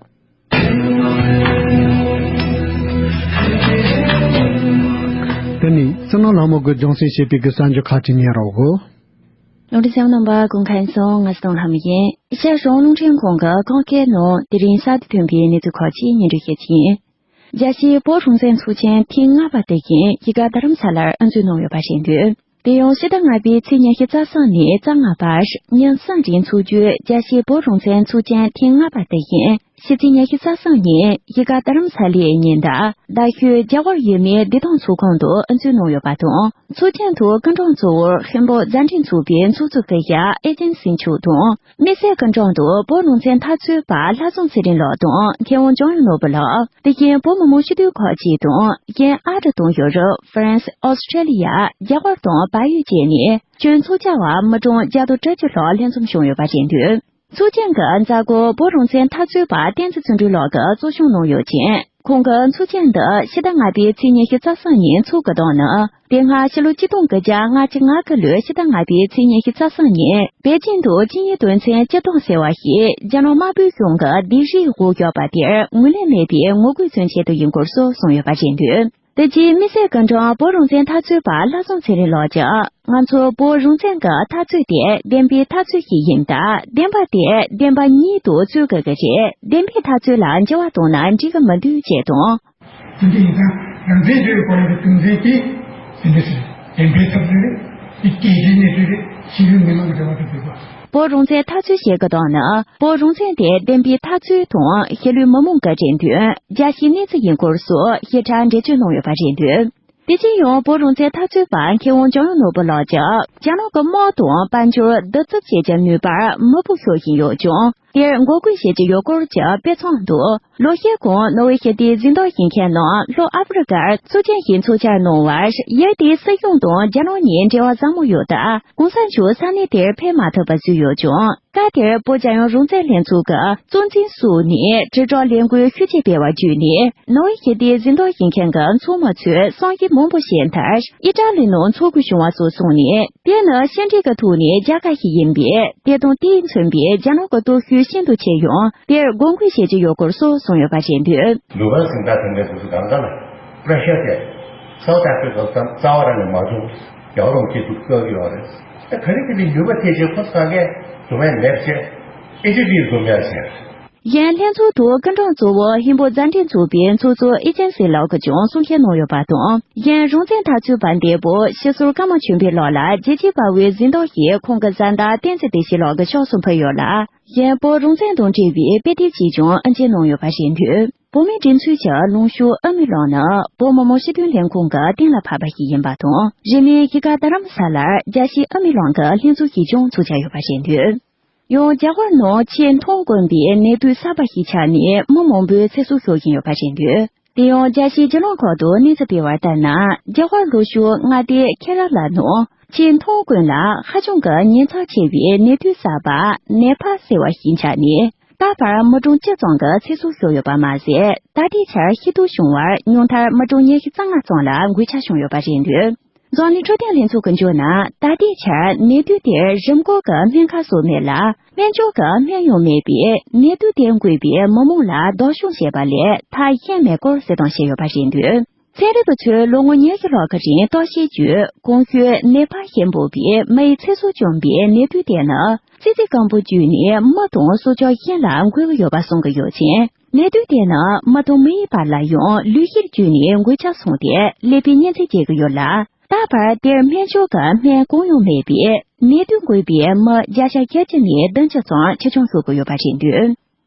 དེ་ནས་བསོད་ནམས་ལྷ་མོ་གིས་སྦྱོང་སེམས་བྱེད་པའི་གི་གསར་འགྱུར་ཁག་ཅིག་ཉན་རོགས་གོ། རླུང་འཕྲིན་གསན་མཁན་རྣམ་པ་སྐུ་ཁམས་བཟང་། ང་སྟོང་ལྷ་མོ་ཡིན། ཤར་གཞུང་རླུང་འཕྲིན་ཁང་གི་རྐང་སྐད་ནང་དེ་རིང་གསར་དུ་ཐོན་པའི་གནས་ཚུལ་ཁག་ཅིག་སྙན་སྒྲོན་ཞུ་རྒྱུ་ཡིན། རྒྱལ་སྤྱིའི་བོད་རང་བཙན་ཚོགས་ཆེན་ཐེངས་ལྔ་པ་དེ་བཞིན་གཞིས་ཀ་རྡ་རམ་ས་ལར་དབུ་འཛུགས་གནང་ཡོད་པ་རེད་འདུག་དེ་ཡང་ཕྱི་ཟླ་ལྔ་པའི་ཚེས་ཉི་ཤུ་རྩ་གསུམ་ནས་རྩ་ལྔ་བར་ཉིན་གསུམ་རིང་འཚོགས་རྒྱུའི་རྒྱལ་སྤྱིའི་བོད་རང་བཙན་ཚོགས་ཆེན་ཐེངས་ལྔ་པ་དེ་བཞིན་ཕྱི་ཚེས་ཉི་ཤུ་རྩ་གསུམ་ཉིན་གཞིས་ཀ་རྡ་རམ་ས་ལའི་ཉེ་འདབས་རྡ་ཤོད་རྒྱ་གར་ཡུལ་མིའི་བདེ་ཐང་ཚོགས་ཁང་དུ་དབུ་འཛུགས་གནང་ཡོད་པ་དང་། ཚོགས་ཆེན་དུ་སྐུ་མགྲོན་གཙོ་བོར་ཧིན་བོད་མཛའ་འབྲེལ་ཚོགས་པའི་ཚོགས་གཙོ་སྐུ་ཞབས་ཨེ་ཅན་སིན་མཆོག་དང་། དམིགས་བསལ་སྐུ་མགྲོན་དུ་བོད་རང་བཙན་འཐབ་རྩོད་པ་ལྷ་བཟང་ཚེ་རིང་ལགས་དང་མཁས་དབང་འཇམ་དབྱངས་ནོར་བུ་ལགས། དེ་བཞིན་བོད་མི་མང་སྤྱི་འཐུས་ཁག་ཅིག་དང་། གཞན་ཨ་རི་དང་ཡོ་རོབ། ཧྥ་རན་སི། ཨོ་སི་ཁྲེ་ལི་ཡ། རྒྱ་གར་དང་བལ་ཡུལ་བཅས་ནས་ཁྱོན་ཚོགས་བཅར་བ་མི་གྲངས་བརྒྱ་དང་བཅུ་བཅུ་ལྷག་ལྷན་འཛོམས་བྱུང་ཡོད་པ་རེད་འདུག་ཚོགས་ཆེན་གྱི་མཛད་སྒོ་བོད་རང་བཙན་འཐབ་རྩོད་པ་བསྟན་འཛིན་བརྩོན་འགྲུས་ལགས་ཀྱིས་གཙོ་སྐྱོང་གནང་ཡོད་ཅིང་། ཁོང་གིས་ཚོགས་ཆེན་འདི་ཕྱི་ཟླ་ལྔ་པའི་ཚེས་ཉི་ཤུ་རྩ་གསུམ་ཉིན་འཚོགས་དགོས་དོན་ནི། དེ་སྔ་ཕྱི་ལོ་ཆིག་སྟོང་དགུ་བརྒྱ་ལྔ་བཅུ་ང་དགུ་ལོའི་ཕྱི་ཟླ་ལྔ་པའི་ཚེས་ཉི་ཤུ་རྩ་གསུམ་ཉིན་པེ་ཅིང་དུ་ཆིངས་ཡིག་དོན་ཚན་བཅུ་སྟོང་ཟེར་བ་ཞིག་རྒྱ་ནག་དམར་པོའི་གཞུང་གིས་སྡིགས་རའི་འོག་བཞག་པ་དེར་ངོས་ལེན་མེད་པའི་ངོ་རྒོལ་མཚོན་ཆེད་དུ་ཡིན་སྐོར་སོགས་གསུངས་ཡོད་པ་རེད་འདུག་དེ་རྗེས་དམིགས་བསལ་སྐུ་མགྲོན་བོད་རང་བཙན་འཐབ་རྩོད་པ་ལྷ་བཟང་ཚེ་རིང་ལགས་ཀྱིས། ང་ཚོ་བོད་རང་བཙན་གྱི་འཐབ་རྩོད་དེ་བདེན་པའི་འཐབ་རྩོད་ཞིག་ཡིན་སྟབས། བདེན་པ་དེ་བདེན་པ་ཉིད་དུ་རྩོད་དགོས་ཀྱི་རེད། བདེན་པའི་འཐབ་རྩོད་ལ་འགྱུར་བ་གཏོང་ན་འགྲིག་གི་མི་འདུག་ཅེས་དང་། དེ་འདྲ་ཡིན་ཙང་རང་བཙན་རྩོད་པའི་སྐོར་ལ་གྱི་རྒྱུ་མཚན་དེ་དེ་འདྲ་ཟེར། བདེན་པའི་འཐབ་རྩོད་རེད། དེ་སྐད་ཆའི་གནས་ཚུལ་རེད། ཕྱི་ལུས་མི་སྣང་གི་འབྲེལ་བ་དེ་འདུག་ག་བོད་རང་བཙན་འཐབ་རྩོད་ཞེས་པའི་དོན་ནི། བོད་རང་བཙན་དེ་བདེན་པའི་འཐབ་རྩོད་དང་ཕྱི་ལུས་མི་མང་གི་རེ་འདུན། རྒྱལ་སྤྱིའི་གནས་ཚུལ་ཡིན་སྐོར་སོགས་ཞིབ་ཕྲ་འགྲེལ་བརྗོད་གནང་ཡོད་པ་རེད་འདུག་དེ་བཞིན་ཡང་བོད་རང་བཙན་འཐབ་རྩོད་པ་མཁས་དབང་འཇམ་དབྱངས་ནོར་བུ་ལགས་ཀྱིས། རྒྱ་ནག་གི་དམག་དང་དཔལ་འབྱོར་བསྡུ་རྩི་བྱེད་ཀྱི་ནུས་པར་མི་དཔོག་ཤོར་བཞིན་ཡོད་ཀྱང་། དེར་འགོག་རྒོལ་བྱེད་ཀྱི་ཡོད་སྐོར་གྱི་དཔེ་མཚོན་དུ། ལོ་ཤས་གོང་ནོར་ཝེ་ཞི་བདེའི་གཟེངས་རྟགས་ཡིན་མཁན་རྣམས་ལྷོ་ཨ་ཧྥེ་རི་ཀར་ཚོགས་ཆེན་ཞིག་འཚོགས་འཆར་གནང་བར། ཡུལ་དེའི་སྲིད་གཞུང་དང་རྒྱ་ནག་གཉིས་འབྲེལ་བ་བཟང་མོ་ཡོད་སྟབས། གོང་ས་མཆོག་ས་གནས་དེར་ཕེབས་མ་ཐུབ་པ་བཟོས་ཡོད་ཀྱང་། སྐབས་དེར་བོད་རྒྱལ་ཡོངས་རང་བཙན་ལྷན་ཚོགས་ཀྱི་གཙོ་འཛིན་སོགས་ནས་དྲིལ་བསྒྲགས་ལས་འགུལ་ཤུགས་ཆེ་སྤེལ་བ་བརྒྱུད་ནས། ནོར་ཝེ་ཞི་བདེའི་གཟེངས་རྟགས་ཡིན་མཁན་གྱི་ཚོགས་མི་ཚོས་གསང་ཞིབ་མང་པོ་བྱས་མཐར། ཨི་ཏྲ་ལི་ནང་འཚོགས་དགོས་བྱུང་བ་སོགས་གསུངས་ནས། དེ་ནི་ཕྱི་འབྲེལ་གྱི་ཐོག་ནས་རྒྱལ་ཁ་ཞིག་ཡིན་པས། དེ་དང་དེས་མཚོན་པའི་རྒྱ་ནག་གི་སྟོབས་ཤུགས་ཤིན་ཏུ་ཆེ་ཡང་། དེར་འགོག་རྒོལ་བྱེད་ཀྱི་ཡོད་སྐོར་སོགས་གསུངས་ཡོད་པ་རེད་འདུག་ནུས་པ་ཟིན་པ་དེ་འདྲ་དུས་སུ་གང་ག་ལ་པྲ་ཤ་དེ་སའུ་ཐ་ཨ་ཧྥི་རི་ཀ་ལ་རྩ་བ་རང་ནས་མ་བྱུང་། རྒྱལ་བ་རིན་པོ་ཆེ་ཐུགས་བསྐྱོད་ཀྱི་ཡོད་རེད། ད་ག་རེ་ག་རེ་ནུས་པ་ཐེབས་ཆེ་ཁོ་ས་གས་དུ་མས་མེད་བྱས་ཨེ་ཅི་ཏི་འཛོམས་ཡ་ཟེར། གཞན་ལྷན་ཚོགས་དུ་སྐུ་མགྲོན་གཙོ་བོ་ཧིན་བོད་མཛའ་འབྲེལ་ཚོགས་པའི་ཚོགས་གཙོ་ཨི་ཅན་སི་ལགས་ཀྱིས་ཀྱང་གསུང་བཤད་གནང་ཡོད་པ་དང་། གཞན་རང་བཙན་འཐབ་རྩོད་པ་འདས་པོ་ཕྱི་ཟུར་ཀརྨ་ཆོས་འཕེལ་ལགས་ལ་རྒྱལ་གཅེས་དཔའ་བོའི་གཟེངས་རྟགས་ཤིག་ཁོང་གི་བཟའ་ཟླ་བསྟན་འཛིན་བདེ་ཆེན་ལགས་ཀྱི་ཕྱོགས་སུ་ཕུལ་ཡོད་ལ། གཞན་བོད་རང་བཙན་དང་འབྲེལ་བའི་དཔེ་དེབ་ཅིག་ཀྱང་དབུ་འབྱེད་གནང་ཡོད་པ་རེད་འདུག་བོད་མིའི་སྒྲིག་འཛུགས་ཀྱི་ལངས་ཕྱོགས་ཨ་མི་ལགས་ནི་བོད་མི་མང་སྤྱི་འཐུས་ལྷན་ཁང་གི་གཏན་ལ་ཕབ་པ་ཞིག་ཡིན་པ་དང་། རིང་མིན་གཞིས་ཀ་རྡ་རམ་ས་ལར་རྒྱལ་སྤྱིའི་ཨ་མི་ལགས་ཀྱི་ལྷན་ཚོགས་ཤིག་ཀྱང་འཚོགས་འཆར་ཡོད་པ་རེད་འདུག་ཡང་རྒྱ་གར་ནང་ཆེས་མཐོང་དཀོན་པའི་ནད་དུག་གསར་པ་ཞིག་ཆགས་ནས་མི་མང་པོའི་ཚེ་སྲོག་ཤོར་བཞིན་ཡོད་པ་རེད་འདུག་དེ་ཡང་རྒྱལ་སྤྱིའི་རྒྱུ་ནོར་ཁང་དུ་གནས་ཚུལ་སྤེལ་བར་ལྟར་ན། རྒྱལ་བ་ལོ་ཤུ་ལྔ་སྡེ་ཁེ་ར་ལ་ནང་ཆེས་མཐོང་ཀུན་ལ་ཧ་ཅང་གི་ཉེན་ཚབས་ཆེ་བའི་ནད་དུག་གསར་པ་ནེ་པ་ཟེར་བ་ཞིག་ཁྱབ་ནས། ད་བར་མི་གྲངས་བཅུ་ཙམ་གྱི་ཚེ་སྲོག་ཤོར་ཡོད་པ་མ་ཟད། ད་ལྟའི་ཆར་ཤི་སྡུག་བྱུང་བར་ཉུང་མཐར་མི་གྲངས་ཉི་ཤུ་རྩ་ལྔ་ཙམ་ལ་འགོས་ཁྱབ་བྱུང་ཡོད་པ་རེད་འདུག་འཛམ་གླིང་འཕྲོད་བསྟེན་ལྷན་ཚོགས་ཀྱིས་བརྗོད་ན། ད་ལྟའི་ཆར་ནད་དུག་དེར་རིམས་འགོག་གི་སྨན་ཁབ་སོགས་མེད་ལ། སྨན་སྦྱོར་གྱི་སྨན་ཡང་མེད་པས། ནད་དུག་དེ་འགོས་པའི་མི་མང་ལ་བདག་སྐྱོང་བྱེད་པ་ལས་ཐབས་གཞན་མེད་སྐོར་གསལ་སྟོན་བྱས་ཡོད་པ་རེད་འདུག་ཚན་རིག་པ་ཚོས་ལོ་ངོ་ཉི་ཤུ་ལྷག་གི་རིང་བརྟག་དཔྱད་བརྒྱུད། གོང་ཞུས་ནེ་པ་ཞེས་འབོད་པའི་མིའི་ཚེ་སྲོག་བཅོམ་པའི་ནད་དུག་དེ་ནི། བསིལ་རྩི་སྐམ་པོ་བརྒྱུད་ནས་མི་དང་སྲོག་ཆགས་གཞན་ལ་འགོས་ཀྱི་ཡོད་པ་གསུང་གི་ཡོད་ཅིང་། ནད་དུག་དེ་ནི་མི་དང་མི་ཡི་བར་ལ་ཡང་ལུས་ཤུགས་བརྒྱུད་ནས་འགོས་ཁྱབ་སོང་སྟེ། ཀླད་པའི་གཉན་ཚད་སྐྱེ་གི་ཡོད་ལ། ད་བར་དེར་སྨན་སྦྱོར་གྱི་སྨན་གང་ཡང་མེད་པས། ནད་དུག་འགོས་པའི་མི་བརྒྱ་ཆ་བརྒྱད་ཅུ་ནས་བདུན་ཅུ་ཙམ་འཆི་སྐྱོན་བཟོ་གི་ཡོད་པ་རེད་འདུག་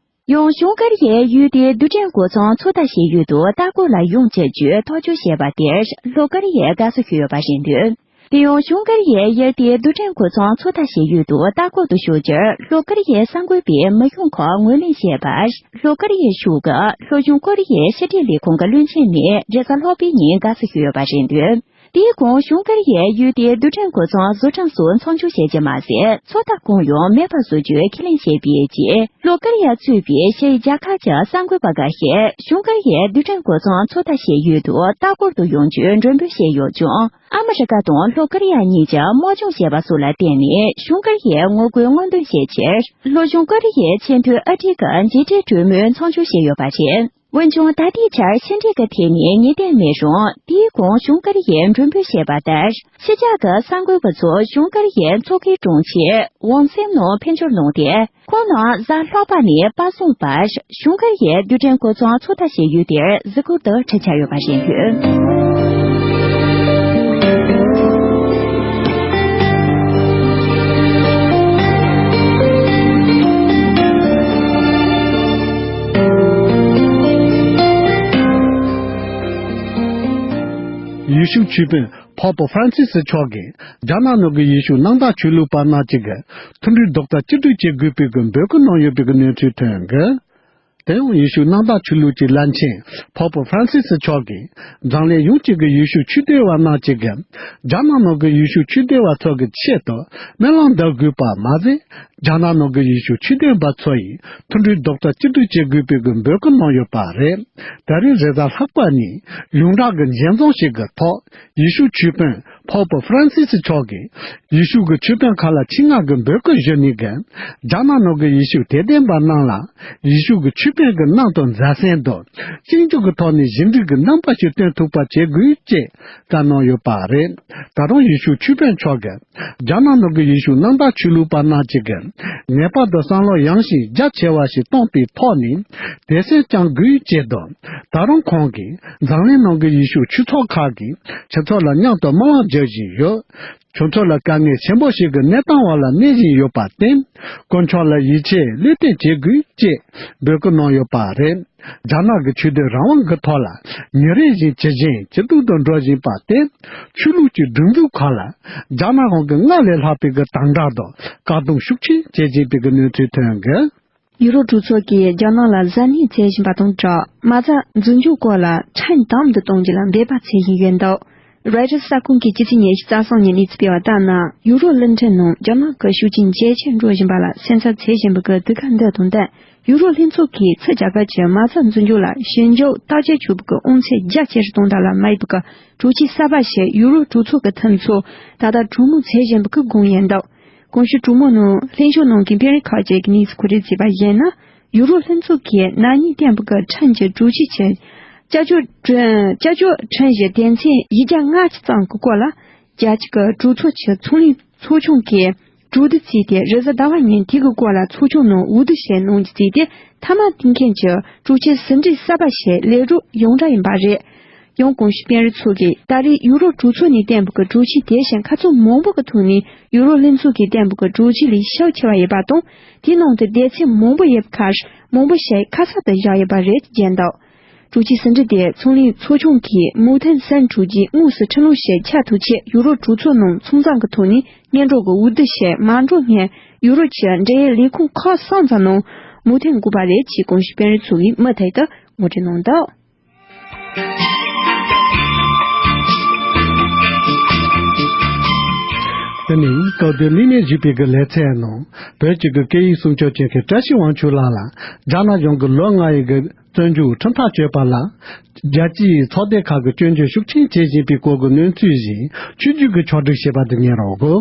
ཡང་བྱང་ཀོ་རི་ཡའི་ཡུལ་དེའི་རྡུལ་ཕྲན་འགོ་ཚང་ཚོད་ལྟ་བྱེད་ཡུལ་དུ་ལྟ་སྐོར་ལ་ཡོང་ཅེས་བརྗོད་ཐག་གཅོད་བྱས་པ་དེར་ལྷོ་ཀོ་རི་ཡས་དགའ་བསུ་ཞུས་ཡོད་པ་རེད་འདུག་དེ་ཡང་བྱང་ཀོ་རི་ཡའི་ཡུལ་དེའི་རྡུལ་ཕྲན་འགོ་ཚང་ཚོད་ལྟ་བྱེད་ཡུལ་དུ་ལྟ་སྐོར་དུ་ཞུགས་རྒྱུར་ལྷོ་ཀོ་རི་ཡའི་གསར་འགོད་པས་མི་གཞུང་ཁག་ངོས་ལེན་བྱས་པར། ལྷོ་ཀོ་རི་ཡའི་གཞུང་གིས་ལྷོ་བྱང་ཀོ་རི་ཡའི་ཕྱི་འབྲེལ་ལས་ཁུངས་ཀྱི་བློན་ཆེན་ནས་རེས་གཟའ་ལྷག་པའི་ཉིན་དགའ་བསུ་ཞུས་ཡོད་པ་རེད་འདུག་དེའི་གོང་བྱང་ཀོ་རི་ཡའི་ཡུལ་དེའི་རྡུལ་ཕྲན་འགོ་ཚང་བཟོ་ཁྲིམས་སོགས་མཚམས་འཇོག་བྱས་རྗེས་མ་ཟད། ཚོད་ལྟ་གང་ཡང་མེད་པ་བཟོ་རྒྱུའི་ཁས་ལེན་བྱས་པའི་རྗེས། ལྷོ་ཀོ་རི་ཡ་གཙོས་པའི་ཕྱིའི་རྒྱལ་ཁབ་ཀྱི་གསར་འགོད་པ་འགའ་ཤས་བྱང་ཀོ་རི་ཡའི་རྡུལ་ཕྲན་འགོ་ཚང་ཚོད་ལྟ་བྱེད་ཡུལ་དུ་ལྟ་སྐོར་དུ་ཡོང་རྒྱུའི་མགྲོན་འབོད་བྱས་ཡོད་ཀྱང་། ཨ་མི་རི་ཀ་དང་ལྷོ་ཀོ་རི་ཡ་གཉིས་ཀྱིས་དམག་སྦྱོང་བྱས་པ་སོགས་ལ་བརྟེན་ནས། བྱང་ཀོ་རི་ཡའི་ངོ་རྒོལ་དངོས་འདོན་བྱེད་ཕྱིར། ལྷོ་བྱང་ཀོ་རི་ཡའི་ཆེས་མཐོའི་ཨ་རིའི་མཇལ་འཕྲད་གྲོས་མོལ་མཚམས་འཇོག་བྱས་ཡོད་པ་རེད། འོན་ཀྱང་། ད་ལྟའི་ཆར་ཕྱི་འབྲེལ་གྱི་ཐད་ནས་ངེས་གཏན་མེད་རུང་། དེའི་གོང་བྱང་ཀོ་རི་ཡས་མགྲོན་འབོད་བྱས་པ་ལྟར། ཕྱི་རྒྱལ་གྱི་གསར་འགོད་པ་ཚོ་བྱང་ཀོ་རི་ཡའི་མཚོ་ཁའི་གྲོང་ཁྱེར་ཝང་སེམ་ནང་འཕེན་འཕྱུར་གནང་སྟེ། ཁོང་རྣམས་གཟའ་ལྷག་པ་ནས་པ་སངས་བར་བྱང་ཀོ་རི་ཡའི་རྡུལ་ཕྲན་འགོ་ཚང་ཚོད་ལྟ་བྱེད་ཡུལ་དེར་གཟིགས་སྐོར་དུ་ཁྲིད་འཆར་ཡོད་པ་རེད་འདུག་ཡེ་ཤུ་ཆོས་དཔོན་པོབ་ཧྥ་རན་སི་སི་མཆོག་གིས་རྒྱ་ནག་ནང་གི་ཡེ་ཤུ་གནམ་བདག་ཆོས་ལུགས་པ་རྣམས་ཀྱིས་མཐུན་སྒྲིལ་རྡོག་རྩ་གཅིག་སྒྲིལ་བྱེད་དགོས་པའི་འབོད་སྐུལ་གནང་ཡོད་པའི་གནས་ཚུལ་ཐོན་གི། དེ་ཡང་ཡེ་ཤུ་གནམ་བདག་ཆོས་ལུགས་ཀྱི་བླ་ཆེན་པོབ་ཧྥ་རན་སི་སི་མཆོག་གིས། འཛམ་གླིང་ཡོངས་ཀྱི་ཡེ་ཤུ་ཆོས་དད་པ་རྣམས་ཀྱིས། རྒྱ་ནག་ནང་གི་ཡེ་ཤུ་ཆོས་དད་པ་ཚོ་གི་ཆེད་དུ་སྨོན་ལམ་འདེབས་དགོས་པ་མ་ཟད། རྒྱ་ནག་ནང་གི་ཡེ་ཤུ་ཆོས་དད་པ་ཚོ་ཡིས་མཐུན་སྒྲིལ་རྡོག་རྩ་གཅིག་སྒྲིལ་བྱེད་དགོས་པའི་འབོད་སྐུལ་གནང་ཡོད་པ་རེད། ད་རེས་རེས་གཟའ་ལྷག་པ་ཉིན་ཡོངས་གྲགས་ཀྱི་མཇལ་འཛོམས་ཤིག་གི་ཐོག་ཡེ་ཤུ་ཆོས་དཔོན་པོབ་ཧྥ་རན་སི་སི་མཆོག་གིས། ཡེ་ཤུ་གི་ཆོས་དཔོན་ཁག་ལ་ཆེད་མངགས་ཀྱི་འབོད་སྐུལ་ཞུས་ནས་ཀྱང་། རྒྱ་ནག་ནང་གི་ཡེ་ཤུ་དད་ལྡན་པ་རྣམས་ལ། ཡེ་ཤུ་གི་ཆོས་དཔོན་གྱི་མནའ་དང་མཛའ་བརྩེ་དང་། གཅིག་མཇུག་གི་ཐོག་ནས་ཞི་འགྲིག་གི་རྣམ་པ་ཞིག་སྟོན་ཐུབ་པ་བྱེད་དགོས་ཅེས་བཀའ་གནང་ཡོད་པ་རེད། ད་རུང་ཡེ་ཤུ་ཆོས་དཔོན་མཆོག་གིས། རྒྱ་ནག་ནང་གི་ཡེ་ཤུ་གནམ་བདག་ཆོས་ལུགས་པ་རྣམས་ཀྱིས། ངེས་པར་དུ་བསམ་བློ་ཡངས་ཤིང་རྒྱ་ཆེ་བ་ཞིག་བཏང་པའི་ཐོག་ནས། དད་སེམས་བཅངས་དགོས་ཅེས་དང་། ད་རུང་ཁོང་གིས། འཛམ་གླིང་ནང་གི་ཡེ་ཤུ་ཆོས་ཚོགས་ཁག་གིས། ཁྱེད་ཚོ་ལ་མཉམ་དུ་སྨོན་ལམ་རྒྱག་བཞིན་ཡོད། ཁྱོད་ཚོ་ལ་དཀའ་ངལ་ཆེན་པོ་ཞིག་གི་གནས་སྟངས་འོག་ལ་གནས་བཞིན་ཡོད་པར་བརྟེན། དཀོན་མཆོག་ལ་ཡིད་ཆེས་བློས་གཏོང་བྱེད་དགོས་ཅེས་འབོད་སྐུལ་གནང་ཡོད་པ་རེད། རྒྱ་ནག་གི་ཆོས་དད་རང་དབང་གི་ཐོག་ལ་ཉིན་རེ་བཞིན་ཇེ་ཞན་ཇེ་སྡུག་ཏུ་འགྲོ་བཞིན་པར་བརྟེན། ཆོས་ལུགས་ཀྱི་སྒྲིག་འཛུགས་ཁག་ལ་རྒྱ་ནག་གཞུང་གིས་སྔར་ལས་ལྷག་པའི་གི་དམ་དྲག་དང་བཀག་སྡོམ་ཤུགས་ཆེན་བྱེད་བཞིན་པའི་གི་གནས་ཚུལ་ཐོན་གི། ཡུ་རོབ་གྲོས་ཚོགས་ཀྱིས་རྒྱ་ནག་ལ་གཟབ་ནན་བྱེད་བཞིན་པ་དང་སྦྲགས། མ་རྩ་འཛིན་སྐྱོང་སྐོར་ལ་ཁྲིམས་དམ་དུ་གཏོང་རྒྱུ་ལ་འབད་པ་བྱེད་བཞིན་ཡོད་འདུག་རོའི་ཊར་གསར་ཁང་གིས་ཕྱི་ཚེས་ཉི་ཤུ་རྩ་གསུམ་ཉིན་གནས་ཚུལ་སྤེལ་བ་ལྟར་ན། ཡུ་རོབ་གླིང་ཕྲན་ནང་རྒྱ་ནག་གི་ཤུགས་རྐྱེན་ཇེ་ཆེར་འགྲོ་བཞིན་པ་ལ་སེམས་འཚབ་བྱེད་བཞིན་པའི་གི་དུས་སྐབས་འདི་དང་ལྡན། ཡུ་རོབ་ལྷན་ཚོགས་ཀྱིས་ཕྱི་རྒྱལ་ཁབ་ཀྱི་མ་རྩ་འཛིན་སྐྱོང་ལ་ཞིབ་འཇུག་བརྟག་དཔྱད་བྱེད་པའི་གི་དབང་ཚད་རྒྱ་ཆེ་རུ་གཏོང་ཐབས་ལ་མ་ཡིན་པའི་གི་གྲོས་ཆོད་གསར་པ་ཞིག་ཡུ་རོབ་གྲོས་ཚོགས་ཀྱི་འཐུས་ཚོགས་ད་ལྟ་གྲོས་མོལ་བྱེད་བཞིན་པའི་གི་སྒང་ཡིན་འདུག་གོང་ཞུས་གྲོས་མོལ་ནང་ལྷན་ཞུགས་གནང་མཁན་པེ་རིག་ཁག་ཅིག་གིས་གནས་ཚུལ་གོ་སྒྲིག་བྱས་པར་གཞིགས་ན། ཡུ་རོབ་ལྷན་ཚོགས་ཀྱིས་ན་ནིང་བཏོན་པའི་གི་ཁྲིམས་ཀྱི་གྲོས་ཆོད་ཆེད། ཀྱག་ཀྱོག་ཀྱག་ཀྱོག་ཁྲིམས་གཞི་དོན་ཚན་ཉིས་བརྒྱ་ལྔ་བཅུ་ཙམ་གྱི་སྐོར་ལ། རྒྱལ་སྤྱི་གི་གྲོས་ཚོགས་ཀྱི་ཚོང་ལས་ཚོགས་ཆུང་གིས་གྲོས་བསྡུར་བྱས་ཏེ། རེས་གཟའ་ཟླ་བ་ཉིན་དེ་གི་སྐོར་ལ་ཚོགས་ཆུང་ནང་འོས་བསྡུ་བྱས་གནང་རྒྱུ་བྱས་ཏེ། མཐའ་མ་བཏོན་མཁན་གྱི་གྲོས་ཆོད་ཟིན་བྲིས་གསར་པ་ཞིག་ལས་རོགས་ཡོངས་གྲགས་ཡིན་པ་རེད། ཡང་གོང་ཞུས་པེ་རི་ཚོགས་ཀྱིས་ད་རེས་ཡུ་རོབ་གྲོས་ཚོགས་ནས་བཏོན་པའི་གི་གྲོས་ཆོད་དེ་བཞིན་ཁ་ཚོན་མང་པོ་གི་ཐོག་ནས་ཡུ་རོབ་ལྷན་ཚོགས་ཀྱིས་བཏོན་པའི་གི་གྲོས་ཆོད་ལས་ཤུགས་ཆེ་བ་ཡོད་པ་དང་། དེའི་ནང་དུ་སྡེ་ཚན་མང་པོ་ཡོད་པའི་ཁར་མང་པོ་ཞིག་ཁ་གསལ་དུ་བཞག་ཡོད་པ་རེད་བརྗོད་འདུག་གྲོས་ཆོད་ཟིན་བྲིས་དེ་ཚོང་ལས་ཚོགས་ཆུང་གིས་མུའུ་ཐན་སན་ཀྲུའུ་ཅི་དངོས་སུ་ཁྲིམས་ལུགས་ཤིག་ཆགས་ཐུབ་ཆེད་ཡུ་རོབ་གྲོས་ཚོགས་ནང་ཚང་ཚང་གི་ཐོག་ནས་སྔོན་འགྲོ་གི་འོས་བསྡུ་ཞིག་མ་འགྲོ་སྔོན། ཡུ་རོབ་ཀྱི་འབྲེལ་ཡོད་ལས་ཁུངས་ཁག་གསུམ་ཙམ་ནང་མུའུ་ཐན་དགོས་པ་རེད་ཅེས་གོང་ཞུས་པེ་རི་ཚོགས་ཀྱིས་མུ་མཐུད་དུ་ངོ་སྤྲོད་གནང་འདུག་དེ་ནི་སྐབས་དེར་གླེང་མོལ་ཞུས་པའི་གི་ལེ་ཚན་ནང་བོད་ཀྱི་གི་སྐད་ཡིག་སྲུང་སྐྱོབ་བྱེད་མཁན་བཀྲ་ཤིས་དབང་ཕྱུག་ལགས་ལ་རྒྱ་ནག་གཞུང་གི་ལོ་ལྔ་ཡི་གི་བཙོན་འཇུག་ཁྲིམས་ཐག་གཅོད་པ་ལ་རྒྱལ་སྤྱིའི་ཚོགས་སྡེ་ཁག་གིས་སྐྱོན་བརྗོད་ཤུགས་ཆེན་བྱེད་བཞིན་པའི་སྐོར་གྱི་གནས་ཚུལ་ཞིག་ཆོས་བརྒྱུད་ཀྱི་ཕྱོགས་སྒྲིག་བྱས་པ་དེ་ཉན་རོགས་གོ།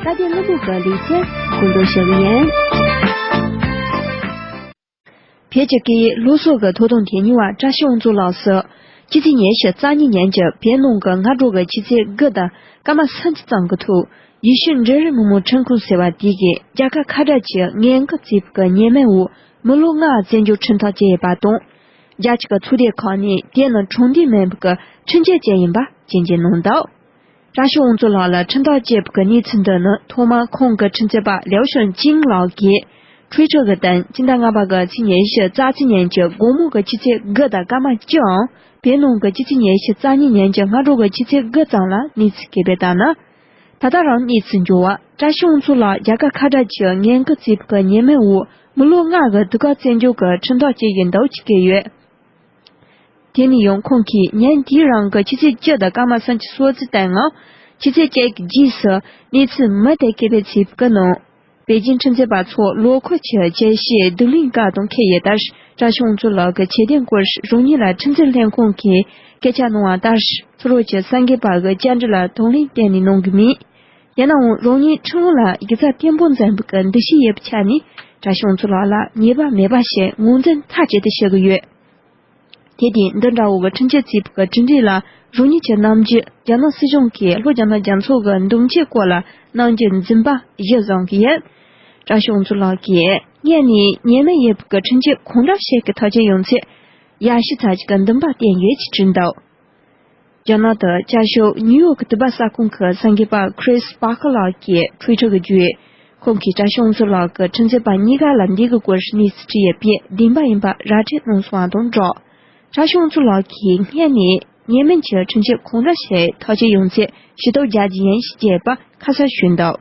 ད་དེ་གློ་བུར་གྱི་ལེ་ཚན་གོ་འདོད་ཞུ་གི་ཡིན། བོད་ཀྱི་སྐད་ཡིག་སློབ་གསོ་གི་ཐོབ་ཐང་དོན་གཉེར་བ་བཀྲ་ཤིས་དབང་ཕྱུག་ལགས་སུ། ཕྱི་ཚེས་ཉེར་གཅིག་རྩ་གཉིས་ཉིན་གྱི་བོད་ནང་གི་སྔ་དྲོ་གི་ཆུ་ཚོད་དགུ་དང་སྐར་མ་སུམ་ཅུ་ཙམ་གྱི་ཐོག་ཡེ་ཤུ་འབྲུག་རིགས་མི་མང་ཁྲིམས་ཁང་ཟེར་བ་དེ་གིས་རྒྱལ་ཁབ་ཁ་བྲལ་གྱི་ངན་སྐུལ་བྱས་པའི་ཉེས་མིང་འོག་མི་ལོ་ལྔ་བཙོན་འཇུག་ཁྲིམས་ཐག་བཅད་ཡོད་པ་དང་། རྒྱ་ཆེ་གི་ཚོགས་སྡེ་ཁག་ནས་དེ་ནི་དྲང་བདེན་མིན་པའི་ཁྲིམས་གཅོད་ཅན་ཡིན་པ་སྐྱོན་བརྗོད་གནང་འདུག་བཀྲ་ཤིས་དབང་ཕྱུག་ལགས་ལ་ཁྲིམས་ཐག་བཅད་པའི་གནས་ཚུལ་འདི་ནི་ཐོག་མར་ཁོང་གི་ཁྲིམས་རྩོད་པ་ལིའུ་ཞུན་ཅིང་ལགས་ཀྱིས་Twitter གི་སྟེང་སྤྱི་ཟླ་ལྔ་པ་གི་ཚེས་ཉེར་བཞི་རྩ་གཅིག་ཉིན་གྱི་དགོང་མོ་གི་ཆུ་ཚོད་དགུ་དང་སྐར་མ་བཅུའམ་བོད་ནང་གི་ཕྱི་ཚེས་ཉེར་བཞི་རྩ་གཉིས་ཉིན་གྱི་སྔ་དྲོ་གི་ཆུ་ཚོད་དགུ་ཙམ་ལ་གནས་ཚུལ་སྤེལ་བའི་ལྟར་ན། ད་ལྟ་རང་གནས་ཚུལ་འབྱོར་བ་བཀྲ་ཤིས་དབང་ཕྱུག་ལགས་རྒྱལ་ཁབ་ཁ་བྲལ་གྱི་ངན་སྐུལ་བྱས་པའི་ཉེས་མིང་འོག་མི་ལོ་ལྔ་གི་དུས་བཀག་བཙོན་འཇུག་གི་ཁྲིམས་ཐག་བཅད་ཡོད་འདུག་ཅེས་བཀོད་ཡོད། དེ་ནས་ཡང་ཁོང་གིས་ཉིན་དེའི་རིང་གི་ཆུ་ཚོད་བཅུ་དང་སྐར་མ་སུམ་ཅུ་སོ་གཅིག་དང་ང་། ཆུ་ཚོད་བཅུ་གི་རྗེས་སུ་གནས་ཚུལ་མུ་མཐུད་སྤེལ་བའི་ཚིག་གི་ནང་། པེ་ཅིང་ཁྲིམས་རྩོད་པ་ཚོ་ལོ་འཁོར་གྱི་རྒྱལ་སྤྱིའི་རྡུང་ལེན་བཀག་སྡོམ་འཁེལ་ཡོད་ལྟར་བཀྲ་ཤིས་དབང་ཕྱུག་ལགས་ཀྱི་ཆོས་དོན་སྐོར་རང་ཉིད་ལ་ཁྲིམས་འཛིན་ལྷན་ཁང་གིས་སྐད་ཆ་གནང་བ་ལྟར་ཚུར་རོགས་ཀྱི་གསར་འགོད་པ་གི་བཅར་འདྲི་ལ་དང་ལེན་གཏན་ནས་གནང་གི་མེད། ཡིན་ནའང་རང་ཉིད་ཁྲིམས་ལུགས་ལ་ཡིག་ཚད་བརྟན་པོ་འཛིན་པའི་འདུ་ཤེས་ཡོད་པའི་ཆ་ནས་བཀྲ་ཤིས་དབང་ཕྱུག་ལགས་ལ་ཉེས་པ་མེད་པ་ཞིག་ངོས་འཛིན་མཐའ་གཅིག་ཏུ་བྱེད་ཀྱི་ཡོད། དེ་དུས་འདི་འདྲ་བོ་གི་ཁྲིམས་གཅོད་བྱས་པའི་གྲུབ་འབྲས་ལ་རང་ཉིད་ཀྱི་རྣམ་འགྱུར་རྒྱ་ནག་སྲིད་གཞུང་གིས་ལྷོ་རྒྱ་ནག་རྒྱ་མཚོ་གི་འདུམ་གཅོད་སྐོར་ལ་གནང་རྒྱུ་འཛེམ་པ་ཞིག་བཟུང་གི་ཡོད། བཀྲ་ཤིས་དབང་ཕྱུག་ལགས་ཀྱིས་སྔོན་ནས་ཉེས་མིང་ཡོད་པའི་ཁྲིམས་གཅོད་གང་འདྲ་ཞིག་གི་ཐག་གཅོད་ཡོང་ཚེ་ཡ་ཤི་ཚ་ཅིག་གི་འདུན་པ་བསྟེན་ཡོད་ཅེས་བྲིས་འདུག་རྒྱ་ནག་ཏུ་བཅའ་བཞུགས་ནིའུ་ཡོག་གི་དུས་བབ་གསར་ཁང་གི་གསར་འགོད་པ་Chris Parker ལགས་ཀྱིས་Twitter གི་བརྒྱུད། ཁོང་གིས་བཀྲ་ཤིས་དབང་ཕྱུག་ལགས་ཀྱི་ཁྲིམས་རྩོད་པ་གཉིས་ཀ་ལ་འདི་གི་སྐོར་གནས་ཚུལ་བྲིས་ཡོད་པས་བདེན་པ་ཡིན་པ་ར་སྤྲོད་གནང་སོང་བ་དང་སྦྲགས། བཀྲ་ཤིས་དབང་ཕྱུག་ལགས་ཀྱིས་སྔོན་ནས་ཉེས་མིང་གི་ཁྲིམས་གཅོད་གང་འདྲ་ཞིག་ཐག་གཅོད་ཡོང་ཚེ་ཞུ་གཏུག་རྒྱག་རྒྱུ་ཡིན་ཞེས་བརྗོད་པ་ཁ་གསལ་ཞུས་འདུག་